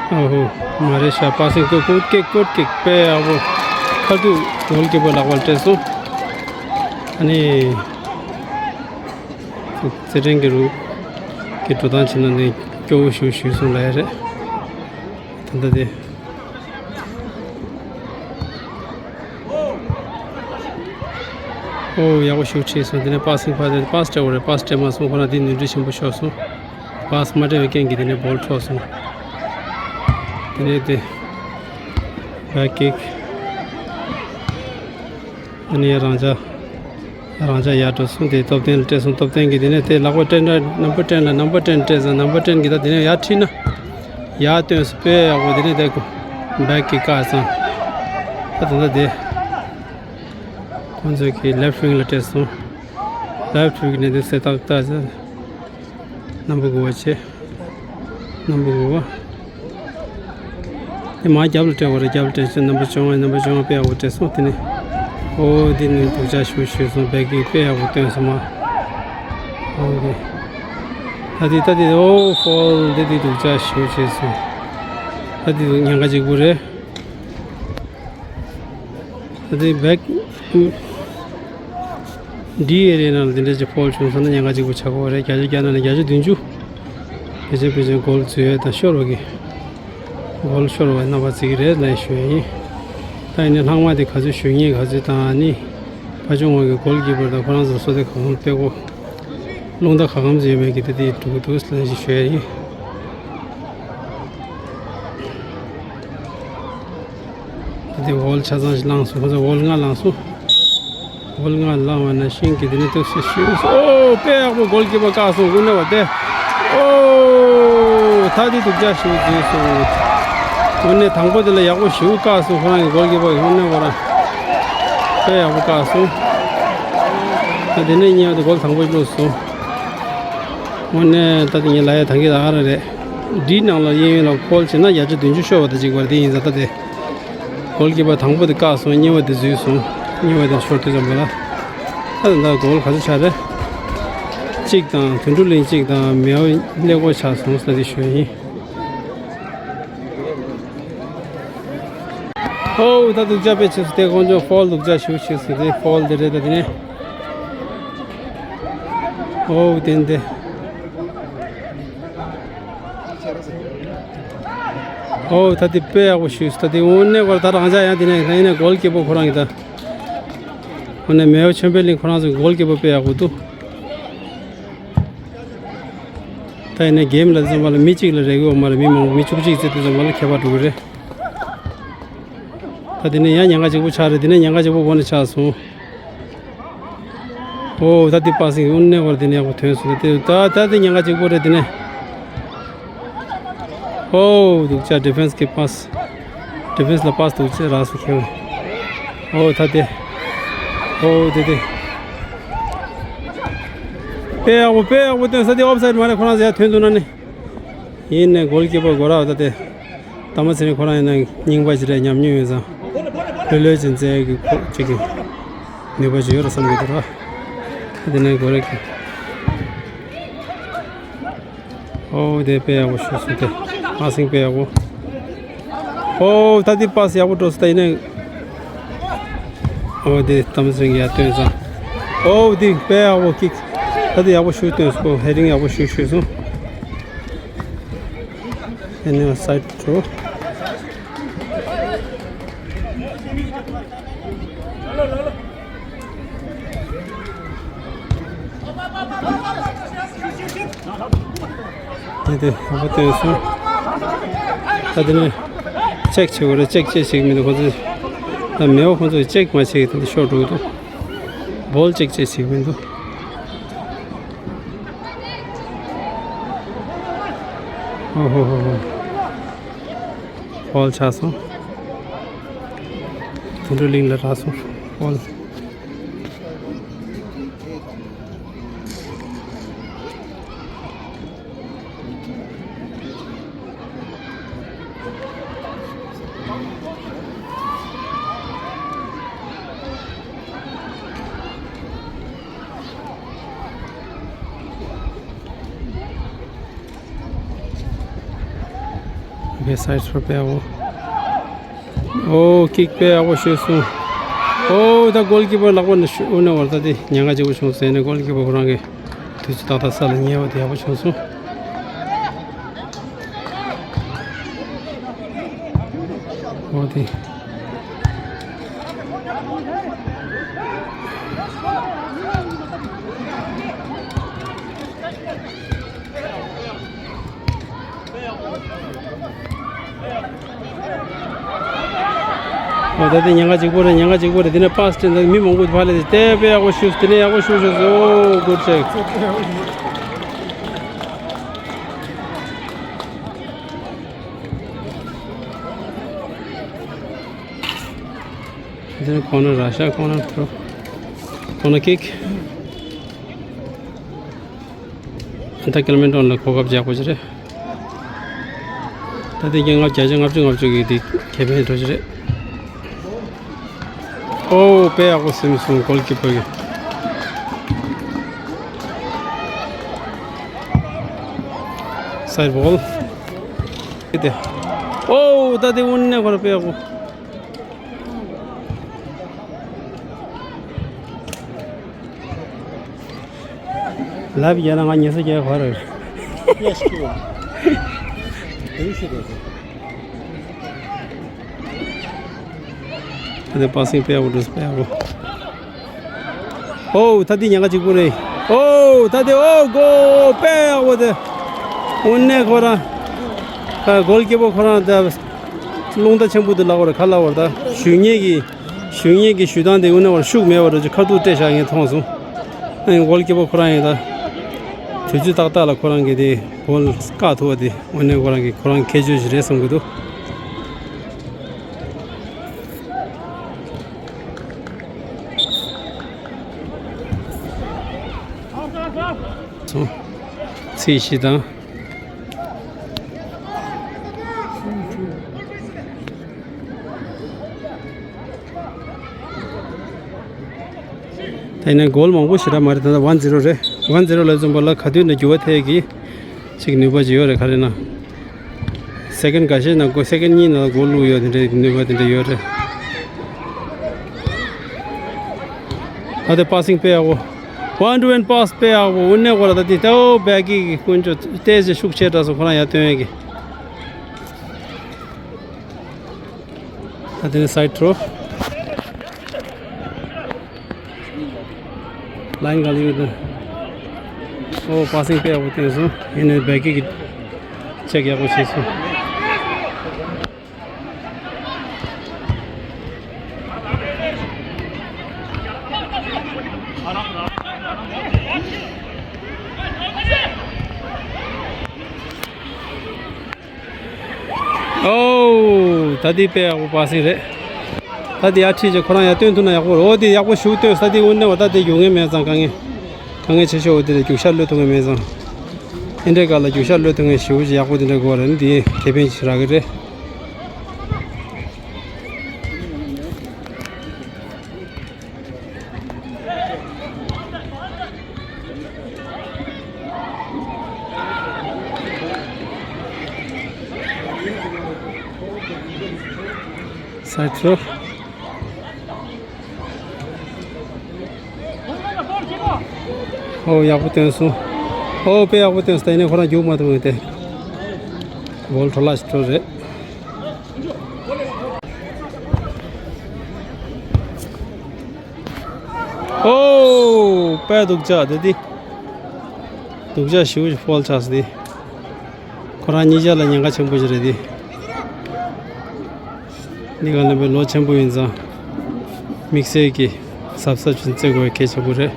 ཨ་ཧོ། མ་རེད་ཤག་པ་སིང་ཀོ་ཀོ་ཀིག་ཀོ་ཀིག་དཔེ་ཡག་པོ། ཁ་ཐུག་གོལ་ཀི་པར་ལག་པར་སྤྲད་སོང་། ཨ་ནི། རྩེད་འགྲན་གྱི་རུ་གི་འགྲོ་སྟངས་བྱས་ན་ནི་སྐྱོ་བོ་ཞེ་པོ་ཞིག་སོང་ལབ་ཡ་རེད། ད་ལྟ་དེ། ཨོ་ཡག་པོ་ཞེ་པོ་བྱས་སོང་། དེ་ནས་པ་སིང་ཕར་དེ་པ་སི་སྤྲད་དགོས་རེད། པ་སི་སྤྲད་མ་སོང་ཁོ་རང་དེ་ནོར་འཁྲུལ་ཆེན་པོ་ཤོར་སོང་། པ་སི་མ་སྤྲད་པའི་རྐྱེན་གྱིས་དེ་ནས་བོལ་འཕྲོག་སོང་། དེ་ནས་དེ་བེག་ཀིག་ཨ་ནི་རང་ཅག་རང་ཅག་ཡར་འགྲོ་སོང་། དེ་སྟོབས་ལྡན་ལ་སྤྲད་སོང་། སྟོབས་ལྡན་གྱིས་དེ་ནས་དེ་ལག་པ་སྤྲད་འདྲ་ནམ་བར་ཊེན་ལ་ནམ་བར་ཊེན་སྤྲད་སོང་། ནམ་བར་ཊེན་གྱིས་ད་དེ་ནས་ཡར་ཁྲིད་ན་ཡར་བཏོན་སོང་། དཔེ་ཡག་པོ། དེ་ནས་དེ་བེག་ཀིག་བཀག་སོང་། ད་ད་ལྟ་དེ་ཁོང་ཚོས་ཀྱི་ལེཕ་ཝིང་ལ་སྤྲད་སོང་། ལེཕ་ཝིང་ནས་དེ་སེ་ཏག་ཏག་སོང་། རྣམ་པ་དགུ་པ་བྱས། རྣམ་པ་དགུ་པ། དེ་མར་རྒྱབ་ལ་སྤྲད་པ་རེད། རྒྱབ་ལ་སྤྲད་ཚེ་རྣམ་པ་བཅོ་ལྔ་རྣམ་པ་བཅོ་ལྔ་དཔེ་ཡག་པོ་སྤྲད་སོང་། དེ་ནས་ཨོ་དེ་ནས་སྡུག་ཅག་ཞེ་པོ་ཞིག་སོང་། བེག་ཀིག་དཔེ་ཡག་པོ་བཏོན་སོང་མ། ཨོ་དེ། ད་དེ་ད་དེ་ཨོ་ཕོལ་དེ་དེ་སྡུག་ཅག་ཞེ་པོ་བྱས་སོང་། ད་དེ་ཉེན་ཁ་གཅིག་པུ་རེད། ད་ལྟའི་བེག་འདི་ཨེ་རི་ཡ་ནང་ལ་འདི་འདྲ་ཅིག་ཕོལ་བྱུང་སོང་ན་ཉེན་ཁ་གཅིག་པུ་ཆགས་ཀྱི་ཡོད་རེད། བརྒྱ་ཆ་བརྒྱ་ནང་ནས་བརྒྱ་ཆ་བདུན་ཅུ་ཕལ་ཆེར་ཕལ་ཆེར་གོལ་འཛུལ་ཡས་དང་ཤོར་བ་གི་གོལ་ཤོར་བའི་རྣམ་པ་བརྩི་གི་རེད་ལབ་ཞུ་ཡས་ཡིན། ད་ཡིན་ནའི་ལྷག་མ་དེ་ག་ཚོད་གཞུ་ངེས་ག་ཚོད་དང་ནི་ཕ་ཆུང་ངོས་ཀྱི་གོལ་ཀི་པར་དང་ཁོ་རང་ཚོ་བཟོ་དེ་གང་ལ་དཔེ་གོ་རླུང་རྟ་ག་གམ་ཟེར་མེད་ཀྱི་དེ་དེ་འགྲོ་གི་འདུག་ལབ་ཞུ་ཡས་ཡིན། དེ་འོལ་ཆ་ཚང་ཞིག་བླངས་སོང་། ཁོ་ཚོ་འོལ་ལྔ་བླངས་སོང་། འོལ་ལྔ་བླངས་པ་ནང་བཞིན་གྱི་དེ་ནས་ཏོག་ཙམ་ཞུས་སོང་། ཨོ་དཔེ་ཡག་པོ་གོལ་ཀི་པར་བཀག་སོང་། དངོས་གནས་བ་དེ། ཨོ་ད་དེ་སྡུག་ཅག་ཞེ་པོ་འཛུལ་སོང་། དངོས་གནས་དང་པོ་དེ་ལ་ཡག་པོ་ཞེ་པོ་བཀག་སོང་། ཁོ་རང་གི་གོལ་ཀི་པར་དངོས་གནས་ཁོ་རང་དཔེ་ཡག་པོ་བཀག་སོང་། ད་དེ་ནས་གཉིས་པ་དེ་གོལ་དང་པོ་བླུགས་སོང་། དངོས་གནས་ད་དེ་ངས་ལབ་ཡ་ད་གི་ད་ག་རང་རེད། འདིའི་ནང་ལ་གཡས་གཡོན་ལ་ཕོལ་བྱས་ན་བརྒྱ་ཆ་བདུན་ཅུ་ཤོར་བ་དང་གཅིག་པ་དེ་ཡིན་ས། ད་དེ་གོལ་ཀི་པར་དང་པོ་དེ་བཀག་སོང་། གཉིས་པ་དེ་འཛུལ་སོང་། གཉིས་པ་དེ་ཤོར་དུས་ཙམ་པ་ལ་ད་དེ་འདྲ་གོལ་ག་ཚོད་ཆགས་རེད། གཅིག་དང་དོན་གྲུབ་གླིང་གཅིག་དང་མེའོ་ཀླད་ཀོར་ཆགས་སོང་ཟེར་དེ་ཞུ་ཡ་ཡིན། ཨོ་ད་སྡུག་ཅག་དཔེ་ཆེ་སོང་། དེ་ཁོང་ཚོ་ཕོལ་སྡུག་ཅག་ཞེ་པོ་ཞིག་ཟེར་དེ་ཕོལ་དེ་རེད། ད་དེ་ནས་ཨོ་དེ་འདི། ཨོ་ད་དེ་དཔེ་ཡག་པོ་ཞུས། ད་དེ་དངོས་གནས་ཁོ་རང་ད་རང་ཅག་ཡང་དེ་ནས་ཡིན་ནའི་གོལ་ཀི་པར་ཁོ་རང་གི་ད་ ཁོ་ནས་མེའོ་ཆོས་འཕེལ་གླིང་ཁོ་རང་ཚོ་གོལ་ཀི་པར་དཔེ་ཡག་པོ་འདུག་ད་ཡིན་ན་གེམ་ལ་ཙམ་པ་ལ་མི་གཅིག་ལ་རེ་གི་ཡོད་མ་རེད། མི་མང་པོ་མི་བཅུ་གཅིག་ཙམ་དུ་ཙམ་པ་ལ་ཁྱད་པར་འགྲོ་གི་རེད། ད་དེ་ནས་ཡང་ཉེན་ཁ་གཅིག་པོ་ཆགས་རེད། དེ་ནས་ཉེན་ཁ་གཅིག་པོ་འགོ་ནས་ཆགས་སོང་། ཨོ་ད་དེ་པ་སིང་དངོས་གནས་བར་དེ་ནས་ཡག་པོ་ཐོན་སོང་། ད་ད་དེ་ཉེན་ཁ་གཅིག་པོ་རེད། དེ་ནས་ཨོ་འདུག་ཅག་ཌི་ཕེན་སི་གི་པ་སི། ཌི་ཕེན་སི་ལ་པ་སི་འདུག་ཅག་རག་སོང་ཁྱེད། ཨོ་ད་དེ། ཨོ་དེ་དེ། དཔེ་ཡག་པོ་དཔེ་ཡག་པོ་སྟོན་ས། དེ་ཨོབ་སའིད་མ་རེད། ཁོ་རང་ཚོ་ཡར་ཐོན་འདུག་ན་ནི། ཡིན་ནའི་གོལ་ཀི་པར་སྒོ་ར་ད་དེ། ད་མ་ཚེ་རིང་ཁོ་རང་ཡིན་ན་རྙིང་པ་ཞིག་རེད། ཉམས་མྱོང་ཡོད་ཙང་། ལྷོད་ལྷོད་ཅིག་འཛེག་གི་ཁོ་ཅིག་གི་ནུས་པ་ཅིག་ཡོད་རེད་བསམ་གི་འདུག་ར། ད་དེ་ནས་སྒོ་ར་གི། ཨོ་དེ་དཔེ་ཡག་པོ་ཞུ་སོང་དེ། པ་སིང་དཔེ་ཡག་པོ། ཨོ་ད་དེ་པ་སི་ཡག་པོ་འགྲོ་སོང་ད་ཡིན་ནའི། ཨོ་དེ་ད་མ་ཚེ་རིང་ཡར་ཐོན་ཙང་། ཨོ་དེ་དཔེ་ཡག་པོ་ཀིག་ད་དེ་ཡག་པོ་ཞུ་སྟོན་སོང་། ཧེ་ཌིང་ཡག་པོ་ཞུ་ཞུ་སོང་། ཨེ་ནས་སའིད་འགྲོ། དེ་དེ་ཧོ་པ་དེ་སོང་། ད་དེ་ནས་ཅེག་བྱེད་དགོས་རེད། ཅེག་ཅེག་བྱེད་ཀྱི་མི་འདུག་ཁོ་ཚོས། ད་མེའོ་ཁོ་ཚོས་ཅེག་མ་བྱེད་ཀྱི་དེ་འདྲ་ཤོར་འགྲོ་གི་འདུག་བོལ་ཅེག་ཅེག་བྱེད་ཀྱི་མི་འདུག་ཨོ་ཧོ་ཧོ་ཧོ། ཧོལ་ཆགས་སོང་། དུད་འགྲོ་གླིང་ལ་རག་སོང་། ཧོལ། ཨོ་ཁེ། སའིད་ཕོར་དཔེ་ཡག་པོ། ཨོ་ཀིག་དཔེ་ཡག་པོ་ཤོད་སོང་། ཨོ་ད་གོལ་ཀི་པར་ལག་པ་ནས་ཤུ་ཨུ་ན་བར་ད་དེ་ཉེན་ཁ་ཆེ་པོ་བྱུང་ཟེར་ནས་གོལ་ཀི་པར་ཁོ་རང་གི་དུས་ཚོད་ཏག་ཏག་ས་ལ་ཉེ་བ་དེ་ཡག་པོ་བྱུང་སོང་། ཨོ་དེ། ཨོ་ད་དེ་ཉེན་ཁ་གཅིག་པོ་རེད། ཉེན་ཁ་གཅིག་པོ་རེད། དེ་ནས་པ་སི་སྤྲད་ན་མི་མང་པོ་ཕར་ལ་དེ་དཔེ་ཡག་པོ་ཞུས། དེ་ནས་ཡག་པོ་ཞུ་ཞུ་ཞུ། ཨོ་གུཌ་ཅེག་དེ་ནས་ཁོ་ན་ར་ཤ་ཁོ་ན་ཐོ། ཁོ་ན་ཀིག་ད་ཀེལ་མེན་ཊོན་ལ་གོ་སྐབས་རྒྱག་པ་ཅིག་རེད། ད་དེ་རྒྱལ་ཁབ་བརྒྱ་ཆ་ལྔ་བཅུ་ལྔ་བཅུ་གི་དེ་ཁེ་ཕན་འགྲོ་ཅིག་རེད། ཨོ་དཔེ་ཡག་པོ་ཟིན་སོང་གོལ་ཀི་པར་གི། སའིཌ་བོལ། དེ་ཨོ་ད་དེ་དངོས་གནས་ཁོ་ར་དཔེ་ཡག་པོ། ལབ་ཡ་ན་ང་ཉེ་ས་རྒྱལ་བ་རེད། ཡེ་ཤུ། ཡེ་ཤུ་རེད། ད་དེ་པ་སིང་དཔེ་ཡག་པོ་འགྲོ་སོང་། དཔེ་ཡག་པོ། ཨོ་ད་དེ་ཉེན་ཁ་གཅིག་པོ་རེད། ཨོ་ད་དེ་ཨོ་གོ་དཔེ་ཡག་པོ་དེ། དངོས་གནས་ཁོ་རང་། ད་གོལ་ཀི་པར་ཁོ་རང་ད། རླུང་རྟ་ཆེན་པོ་དེ་ལབ་དགོས་རེད། ག་ལབ་དགོས་རེད། ད་གཞུ་ཉེས་ཀྱི། གཞུ་ཉེས་ཀྱི་གཞུ་སྟངས་དེ་དངོས་གནས་བར་ཤུགས་མེད་པ་འདྲ་ཅིག་ཁ་ཐུག་སྤྲད་བཞག་ངས་མཐོང་སོང་། ཨ་ནི་གོལ་ཀི་པར་ཁོ་རང་ཡིན་ད། དུས་ཚོད་ཏག་ཏག་ལ་ཁོ་རང་གིས་དེ་གོལ་བཀག་ཐུབ་པ་དེ་དངོས་གནས་ཁོ་རང་གི་ཁོ་རང་ཁྱད་ཆོས་ཤིག་རེད་བསམ་གྱི་འདུག་སོང་། ཚེས་བཞི་དང་། ད་ཡིན་ན་གོལ་མང་པོ་ཞེ་དྲག་མ་རེད། ད་ལྟ་ཝན་ཛི་རོ་རེད། ཝན་ཛི་རོ་ལ་བཟུང་པ་ལ་ག་དུས་ནས་འགྱུར་བ་ཐེབས་ཀྱི་ཅིག་ནུས་པ་ཅིག་ཡོད་རེད། ག་རེ་ན། སེ་ཀེན་འགའ་ཤས་ནང་གོ་སེ་ཀེན་གཉིས་ནང་གོལ་བླུགས་ཡོད། དེ་འདྲའི་ནུས་པ་དེ་འདྲ་ཡོད་རེད། ད་དེ་པ་སིང་དཔེ་ཡག་པོ། ཝན་ཊུ་ཝན་པ་སི་དཔེ་ཡག་པོ། དངོས་གནས་ཁོ་ར་ད་དེ་ཏེའོ་བྷེ་ཀི་གི་ཀུན་སྤྱོད་ཏོག་ཙམ་ཤུགས་ཆེ་དྲགས་སོང་། ཁོ་རང་ཡར་ཐོན་ཡས་ཀྱི། ད་དེ་ནས་སའིཌ་ཐྲོ། ལའིན་ག་ལ་ཡོད་དོ། ཨོ་པ་སིང་དཔེ་ཡག་པོ་བསྟན་སོང་། ཡིན་ནའི་བེ་ཀི་གི་ཅེག་ཡག་པོ་བྱས་སོང་། ཨོ། ད་འདི་དཔེ་ཡག་པོ་པ་སིང་རེད། ད་འདི་ཡར་ཁྲིད་བྱས་ཁོ་རང་ཡར་སྟོན་ཐུབ་ན་ཡག་པོ་རེད། ཨོ་འདི་ཡག་པོ་ཞེ་པོ་སྟོན་སོང་། ད་འདི་དངོས་གནས་བ་ད་འདི་ཡོང་ངེས་མེད་ཙང་། དཀའ་ངལ་དཀའ་ངལ་ཆེ་ཤོས་འོ་འདི་རེད། རྒྱུག་ཤར་གློད་ཐུབ་ངེས་མེད་ཙང་། ཨེ་འདྲའི་སྐབས་ལ་རྒྱུག་ཤར་གློད་ཐུབ་ངེས་ཞེ་པོ་ཅིག་ཡག་པོ་འདི་འདྲ་དགོས་རེད། འདི་ཁེ་ཕན་ཅིག་རག་གི་རེད། སའིཌ་ཐྲོ། ཨོ་ཡག་པོ་བཏོན་སོང་། ཨོ་དཔེ་ཡག་པོ་བཏོན་སོང་། ད་ཡིན་ནའི་ཁོ་རང་རྒྱུག་མ་ཐུབ་ངེས་ཏེ། བོལ་འཕྲོ་བརླག་ཅིག་འགྲོ་རེད། ཨོ། དཔེ་སྡུག་ཅག་དེ་དེ། སྡུག་ཅག་ཞེ་པོ་ཅིག་ཕོལ་ཆགས་སོང་དེ། ཁོ་རང་གཉིས་ཆ་ལ་ཉེན་ཁ་ཆེན་པོ་ཞིག་རེད་དེ། འདི་ག་ལ་བའི་ལོ་ཆེན་པོ་ཡིན་ཙང་། དམིགས་བསལ་གྱི་གཟབ་གཟབ་ཅིག་རྩེ་དགོས་པའི་གལ་ཆེན་པོ་རེད།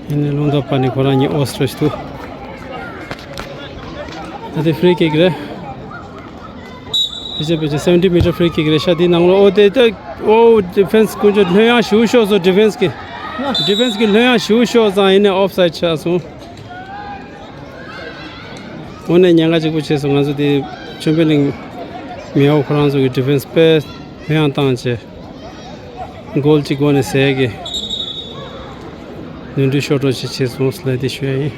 ཡིན་ནའི་རླུང་རྟ་བབས་ནས་ཁོ་རང་གཉིས་ཨོ་སི་ཊྲོ་ཞིག་འདུག་ད་དེ་ཕི་རི་ཀིག་རེད། ཕལ་ཆེར་ཕལ་ཆེར་སེ་བེན་ཊི་མི་ཊར་ཕི་རི་ཀིག་རེད་ཤག་འདི་ནང་ལོགས་ཨོ་དེ་ད་ཨོ་ཌི་ཕེན་སི་དཀོན་མཆོག་ལྷོད་ཡངས་ཞེ་པོ་ཤོར་སོང་། ཌི་ཕེན་སི་གི། ཌི་ཕེན་སི་གི་ལྷོད་ཡངས་ཞེ་པོ་ཤོར་ཙང་ཡིན་ནའི་ཨོཕ་སའིཌ་ཆགས་སོང་། དངོས་གནས་ཉེན་ཁ་གཅིག་པུ་བྱས་སོང་། ང་ཚོ་དེ་ཆོས་འཕེལ་གླིང་མེའོ་ཁོ་རང་ཚོ་གི་ཌི་ཕེན་སི་དཔེ་ལྷོད་ཡངས་བཏང་བྱས། གོལ་གཅིག་སྒོ་ནས་ཟས་ཀྱི་ནོར་འཁྲུལ་ཤོར་འགྲོ་ཞིག་བྱས་སོང་ལབ་དེ་ཞུ་ཡ་ཡིན།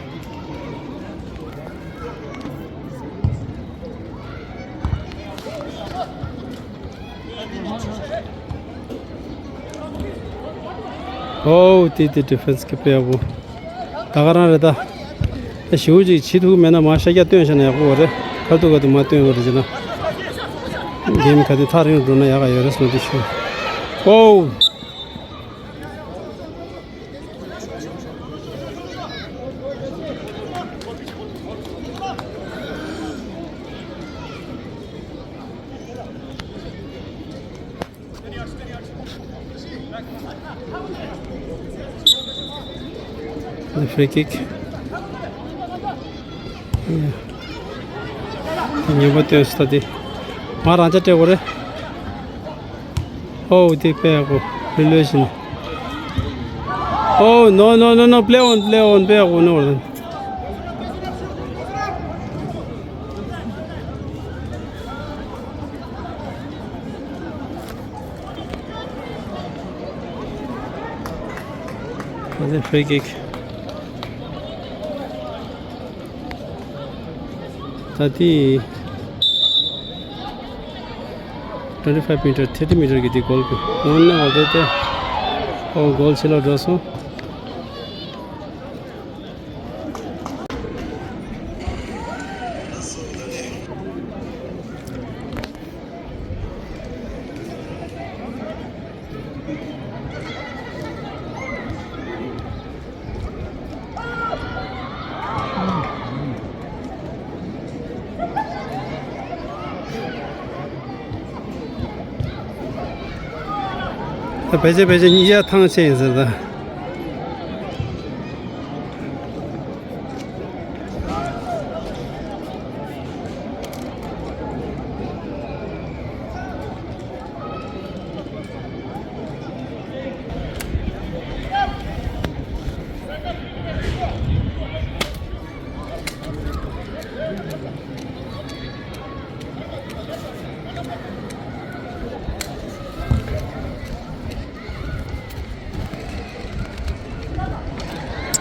ཨོ་དེ་དེ་ཌི་ཕེན་སི་གི་དཔེ་ཡག་པོ། ད་ག་རང་རེད་ད། ཞེ་པོ་ཅིག་བྱེད་ཐུབ་མེད་ན་མར་ཤར་རྒྱག་སྟོན་བཞག་ན་ཡག་པོ་རེད། ཁ་ཐུག་ཁ་ཐུག་མར་སྟོན་དགོས་རེད་ཟེར་ན། གེམ་ག་དུས་ཐག་རིང་རུ་འགྲོ་ན་ཡག་ག་ཡོད་རེད་བསམ་གྱི་ཞུ། ཨོ། Free kick. ཉེས་པ་སྟོན་སོང་ད་དེ། ང་རང་ཅག་སྤྲད་དགོས་རེད། ཨོ་དེ་དཔེ་ཡག་པོ། རི་ལོས་བཞིན། Oh, no, no, no, no, play on, play on, play on, no. That's a free kick. ད་དེ་twenty five meter, thirty meter གི་དེ་གོལ་གི་འོང་ན་འོ་དེ་དེ། ཨོ་གོལ་ཕྱི་ལ་འགྲོ་སོང་། ད་ཕལ་ཆེར་ཕལ་ཆེར་གཉིས་ཆ་ཐང་ཆད་ཡིན་ཟེར་ད།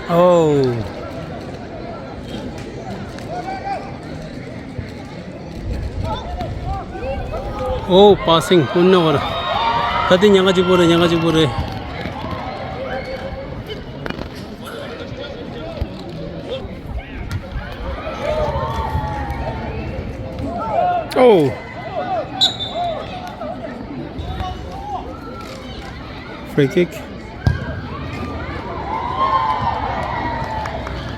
Oh. Oh, passing. དངོས་གནས་བར། ད་དེ་ཉེན་ཁ་གཅིག་པོ་རེད། ཉེན་ཁ་གཅིག་པོ་རེད། Oh. Free kick.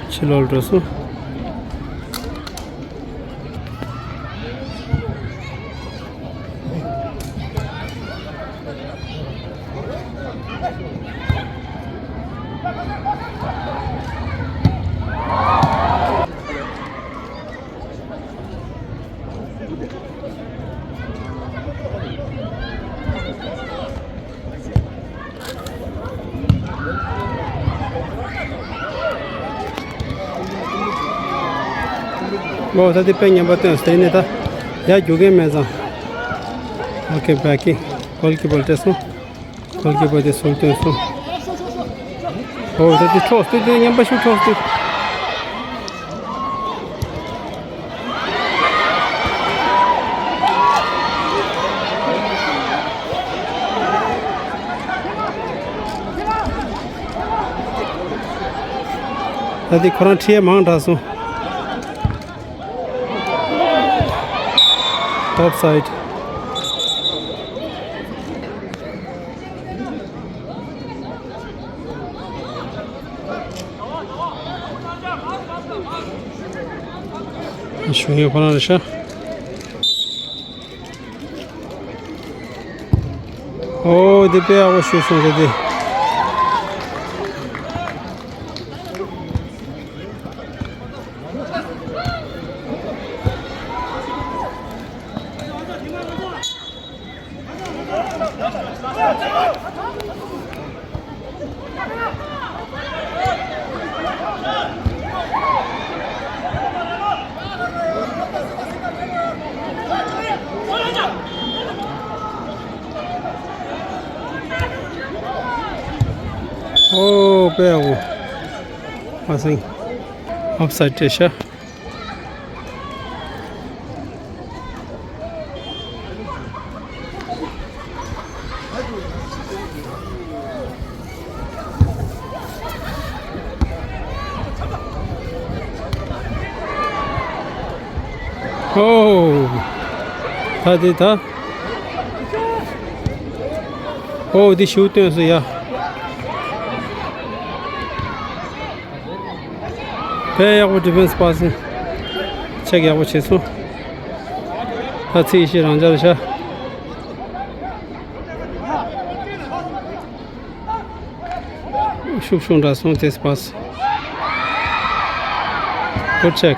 ཕྱི་ལོགས་འགྲོ་སོང་། ཨོ་ད་དེ་དཔེ་ངན་པ་སྟོན་ཟེར་ནས་ད་ཡར་རྒྱུག་མཁན་མེད་ཙང་། ཨོ་ཁེ་བྷེག་ཀིང་། གོལ་ཀི་པར་སྤྲད་སོང་། གོལ་ཀི་པར་དེ་ཟུར་སྟོན་སོང་། ཨོ་ད་དེ་འཕྲོག་སྟེ་དེ་ངན་པ་ཞིག་འཕྲོག་སྟེ། ད་དེ་ཁོ་རང་ཁྲིད་ཡས་མང་དྲགས་སོང་། Offside. ཞུ་ཡས་ཁོ་རང་རེད་ཤག་ཨོ་དེ་དཔེ་ཡག་པོ་ཞུས་སོང་ཟེར་དེ། ཨོ་དཔེ་ཡག་པོ། མ་སེང་། ཨོབ་སའིད་རེད་ཤག་ཨོ། ད་དེ་ད། ཨོ་དེ་ཞུ་སྟོན་སོང་ཡ། དཔེ་ཡག་པོ་ཌི་ཕེན་སི་པ་སེ་ཆེག་ཡག་པོ་བྱས་སོང་། ད་ཚིག་ཤི་རང་འཇགས་རེད་ཤག་ཤུགས་ཤུགས་འདྲ་སོང་དེ་སི་པ་སེ། Good check.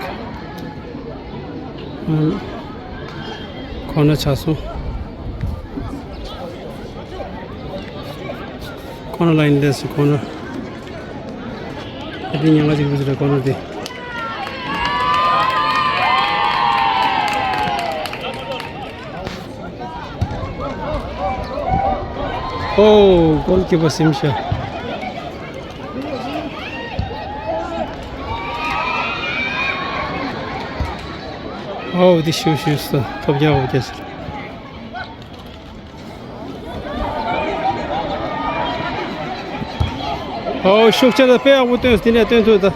ཁོ་ན་ཆགས་སོང་། ཁོ་ན་ལ་ཡིན་དེ་སི་ཁོ་ན། ཨ་དེ་ཉང་ང་ཅིག་བུ་ཟེར་ཁོ་ན་དེ། ཨོ། གོལ་ཀི་པར་སིམ་ཤག་ཨོ་དེ་ཤུ་ཤུ་སོ་ཐོབ་རྒྱག་འོ་རྒྱག་ཟེར། ཨོ་ཤུགས་ཆེ་ད་དཔེ་ཡག་པོ་སྟོན་སོང་། དེ་ནས་སྟོན་ཐུབ་ད།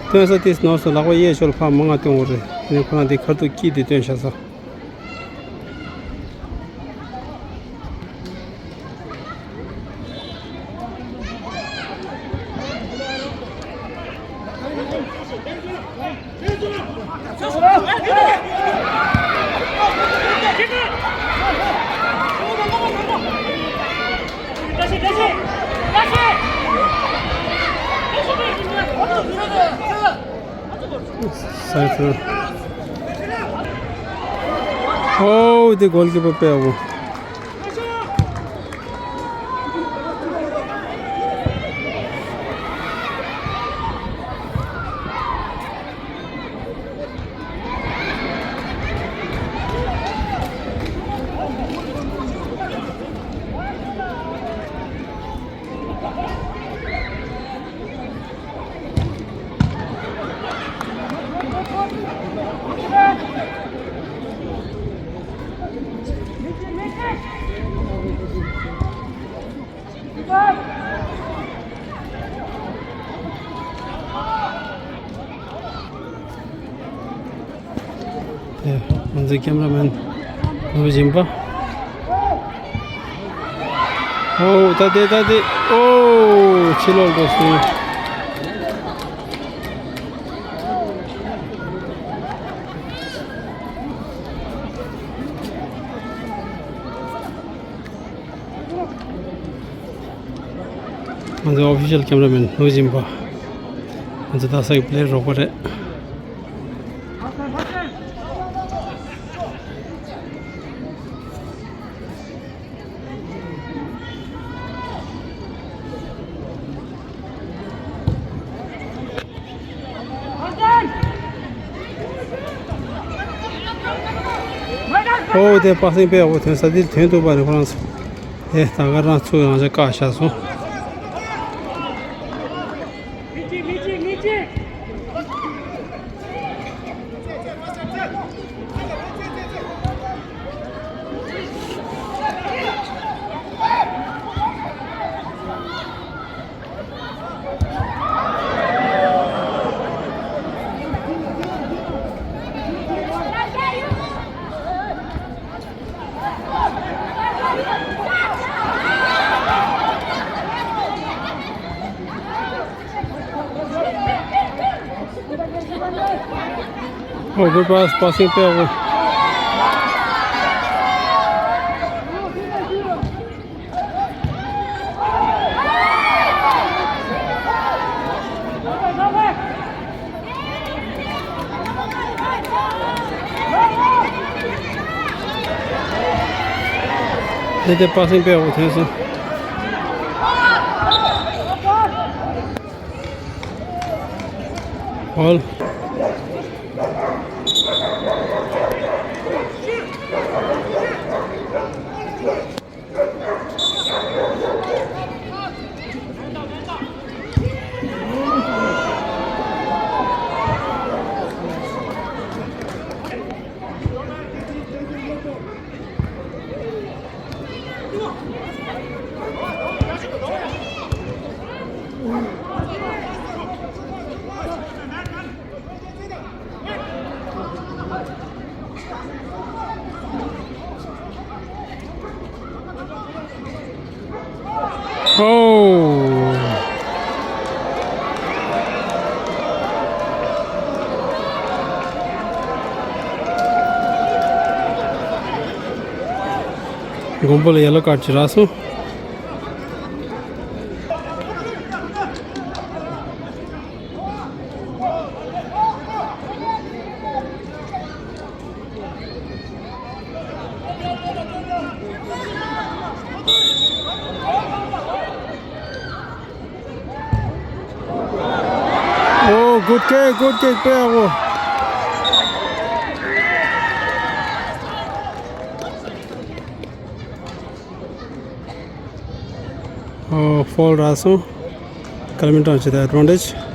སྟོན་ས་དེ་ནོར་སོང་། ལག་པ་གཡས་ཕྱོགས་ལ་ཕར་མང་ང་སྟོན་འོ་རེད། དེ་ནས་ཁོ་རང་དེ་ཁ་ཐུག་དཀྱིལ་དེ་སྟོན་ཤག་ས། སའི་ཕུལ། ཨོ་དེ་གོལ་ཀི་པར་དཔེ་ཡག་པོ། ང་ཚོའི་ཀེམ་ར་མེན་ནོར་བུ་སྦྱིན་པ། ཨོ་ད་དེ་ད་དེ་ཨོ་ཕྱི་ལོགས་འགྲོ་སོང་། ང་ཚོའི་ཨོ་ཕི་ཤལ་ཀེམ་ར་མེན་ནུ་ཇིམ་པ། ང་ཚོ་ད་ས་ཡི་པི་ལེ་ཡར་རོགས་པ་རེད། ཨོ་དེ་པ་སེང་དཔེ་ཡག་པོ་ཐོན་ས་འདིར་ཐོན་ཐུབ་པ་རེད་ཁོ་རང་ཚོ། ཨེ་ད་ག་རང་ཚུགས་ཡང་ཆ་བཀག་བཞག་སོང་། Oh, good pass, passing play. དེ་དེ་པ་སེང་དཔེ་ཡག་པོ་ཐོན་སོང་། ཧོལ། Oh. མགོན་པོ་ལ་ཡེ་ལོ་ཀར་ཅིག་རག་སོང་། Oh, good kick, good kick, དཔེ་ཡག་པོ། Oh, foul རག་སོང་། ཀལ་མིན་ཊོན་བྱས་ཏེ་ཨེ་ཌི་ཝན་ཊེཇ།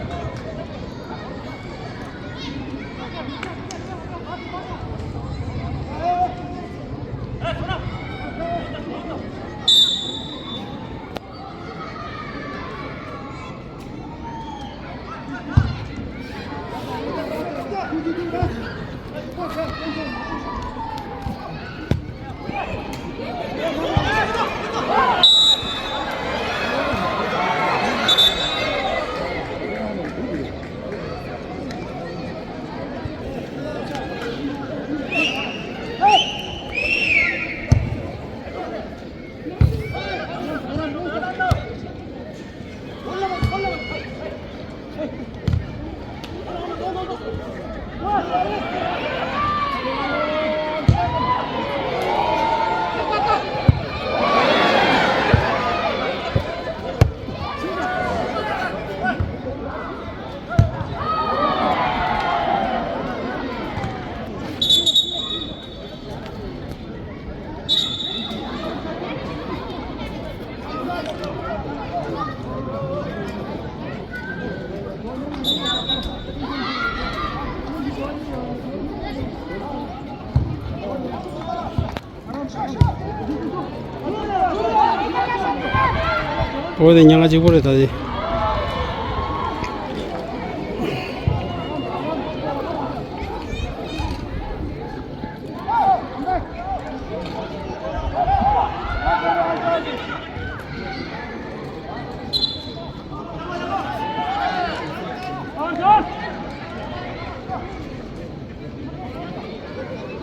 འོ་དེ་ཉག་གཅིག་པོ་རེད་ད་དེ།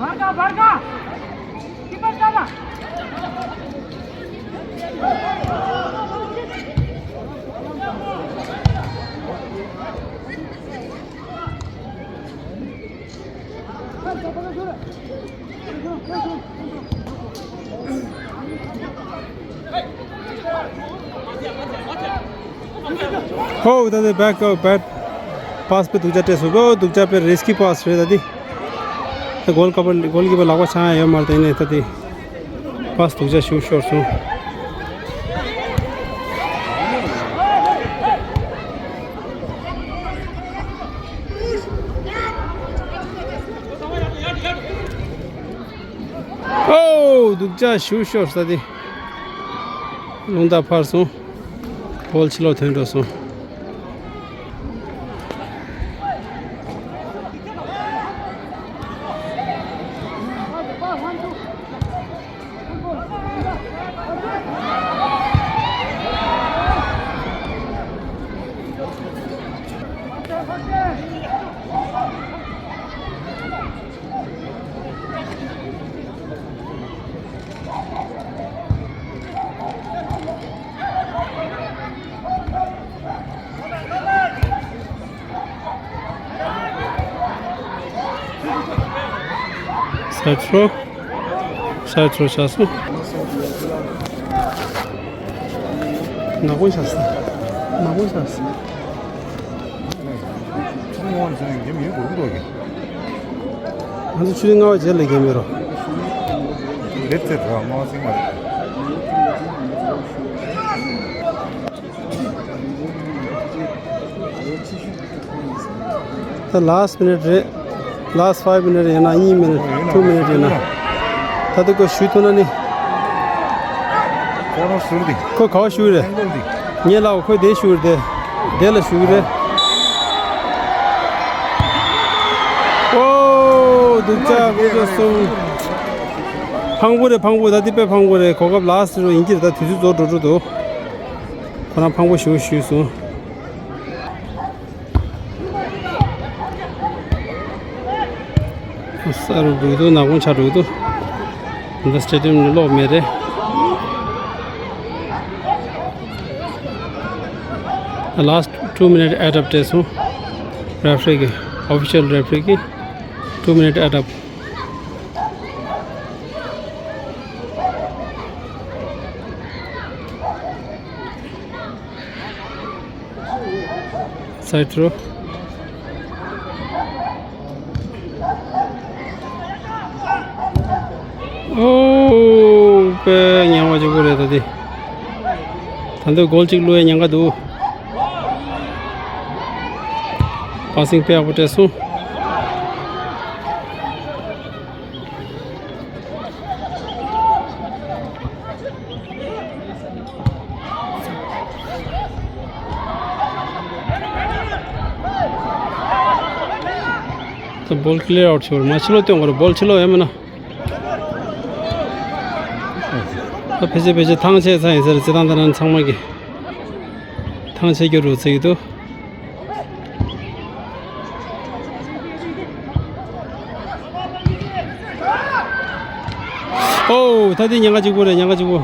बाहर का, बाहर का। कीपर चला। ཧོ། ད་དེ་བེག་བེག་པཱས་པའི་སྡུག་ཅག་སྤྲད་སོང་གོ། སྡུག་ཅག་པའི་རིས་ཀི་པཱས་རེད་ད་དེ། ད་གོལ་ཀི་པར་གོལ་ཀི་པར་ལག་པ་འཆང་ཡ་ཡོད་མ་རེད། དེ་ནས་ད་དེ་པཱས་སྡུག་ཅག་ཞིག་ཤོར་སོང་། ཨོ། སྡུག་ཅག་ཞིག་ཤོར་ས་དེ། རླུང་རྟ་འཕར་སོང་། བོལ་ཕྱི་ལོགས་ཐོན་འགྲོ་སོང་། སའིཌ་ཐྲོ། སའིཌ་ཐྲོ་བྱས་སོང་། ནག་པོ་བྱས་སོང་། ནག་པོ་བྱས་སོང་། ང་ཚོ་ཆུ་ཚོད་ལྔ་པ་རྗེས་ལ་རྒྱབ་ཡོད་རོ། རེད་ཚེ་ར་ལྔ་པ་ཚིག་མ་རེད། ད་ལཱསི་མི་ནིཊ་རེད། ལཱསི་ཕའིབ་མི་ནིཊ་ཡིན་ན་གཉིས་མི་ནིཊ་ཊུ་མི་ནིཊ་ཡིན་ན། ད་ལྟ་ཁོ་ཞུ་ཐུབ་ན་ནི། ཁོ་རང་ཟུར་དེ། ཁོ་ག་པར་ཞུ་གི་རེད། ངས་ལབ་ཁོས་དེ་ཞུ་གི་རེད། དེ་ལ་ཞུ་གི་རེད། ཨོ། སྡུག་ཅག་དགུ་བཅུ་གསུམ། ཕངས་པོ་རེད་ཕངས་པོ། ད་འདི་དཔེ་ཕངས་པོ་རེད། གོ་སྐབས་ལཱསི་རུ་ཡིན་གྱི་རེད། ད་དུས་ཚོད་རྫོགས་འགྲོ་འགྲོ་འདུག་ཁོ་རང་ཕངས་པོ་ཞེ་པོ་ཞུས་སོང་། ས་རུབ་འགྲོ་གི་འདུག་ནག་པོ་ཆགས་འགྲོ་གི་འདུག་འདི་སི་ཊེ་ཌི་ཡམ་ནི་གློག་མེད་རེད། ལཱསི་ཊུ་མི་ནིཊ་ཨེཌ་ཨབ་སྤྲད་སོང་། རེ་ཕི་རི་གི། ཨོ་ཕི་ཤལ་རེ་ཕི་རི་གི་ཊུ་མི་ནིཊ་ཨེཌ་ཨབ། སའིཌ་ཐྲོ། ཨོ། དཔེ་ཉེ་བ་གཅིག་པོ་རེད་ད་དེ། ད་འདི་གོལ་གཅིག་བླུག་ཡ་ཉེན་ཁ་འདུག་པཱ་སིང་དཔེ་ཡག་པོ་སྤྲད་སོང་། ད་བོལ་ཀི་ལི་ཡར་ཨའུཊ་བྱེད་དགོས་རེད། མ་ཕྱི་ལོགས་སྟོན་དགོས་རེད། བོལ་ཕྱི་ལོགས་ཡོད་མེད་ན། ད་ཕལ་ཆེར་ཕལ་ཆེར་ཐང་ཆད་ཚར་ཡིན་ས་རེད། སྤྱིར་བཏང་ད་ནང་ཚང་མ་གི་ཐང་ཆད་རྒྱུ་རུ་ཚིག་འདུག་ཨོ། ད་དེ་ཉེན་ཁ་གཅིག་པོ་རེད། ཉེན་ཁ་གཅིག་པོ།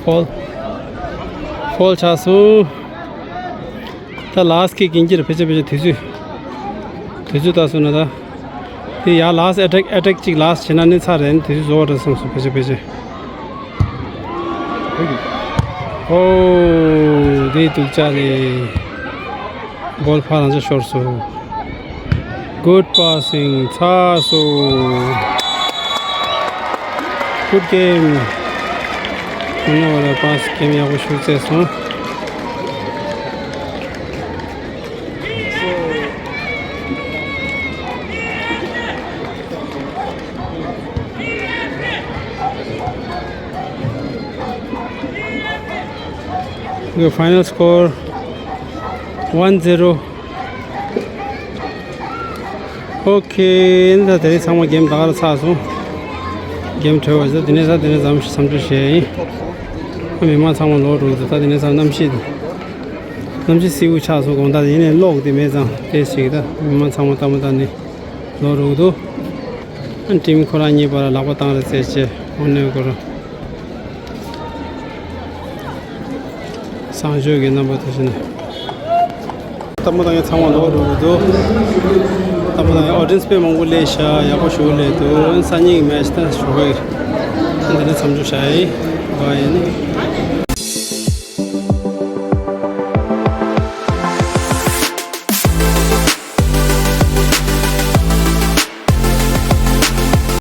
ཕོལ། ཕོལ་ཆགས་སོང་། ད་ལཱསི་ཀིག་ཡིན་གྱི་རེད། ཕལ་ཆེར་ཕལ་ཆེར་དུས་ཚོད། དུས་ཚོད་ལྟ་སོང་ན་ད། དེ་ཡང་ལཱསི་ཨེ་ཊེག་ཨེ་ཊེག་ཅིག་ལཱསི་བྱེད་ན་ནི་ཚར་རེད། དུས་ཚོད་རྫོགས་པ་འདྲ་བསམ་སོང་། ཕལ་ཆེར་ཕལ་ཆེར། ཨོ། དེ་སྡུག་ཅག་རེད། བོལ་ཕར་རང་འཇགས་ཤོར་སོང་། Good passing. ཚར་སོང་། Good game. ང་ལ་པཱ་སི་གེམ་ཡག་པོ་ཞིག་རྩེས་སོང་། The final score one zero. ཨོ་ཁེ། ད་དེ་རིང་ཚང་མ་གེམ་ད་ག་རང་ཚར་སོང་། གེམ་གྲོལ་བ་ཟེར། དེ་ནས་ད་དེ་ནས་མཚམས་མཚམས་འཇོག་བྱས་ཡིན། མི་མང་ཚང་མ་ལོག་འགྲོ་གི་འདུག་ད་དེ་ནས་ཚང་གནམ་གཤིས་གནམ་གཤིས་བསིལ་པོ་ཆགས་སོང་། དགོང་དག་ཡིན་ནའི་གློག་དེ་མེད་ཙང་དེ་ཞིག་ད་མི་མང་ཚང་མ་ལྟ་མ་ལྟ་ནས་ལོག་འགྲོ་གི་འདུག་ཨ་ཊིམ་ཁོ་རང་གཉིས་བར་ལ་ལག་པ་བཏང་རེ་རྩེད་བྱས་འོ་ནས་ཁོ་རང་། བཟང་སྤྱོད་ཀྱི་རྣམ་པ་དེ་བཞིན། ལྟ་མ་ལྟ་ཡང་ཚང་མ་ལོག་འགྲོ་གི་འདུག་ལྟ་མ་ལྟ་ཡང་ཨོ་ཌི་ཡེན་སི་དཔེ་མང་པོ་སླེབས་ཤག་ཡག་པོ་ཞེ་པོ་སླེབས་འདུག་སང་ཉིན་གྱི་མེ་ཆི་ད་ཞོགས་ཀ་ཡིན། འདི་ནས་མཚམས་འཇོག་བྱ་ཡིན། བ་ཡིན།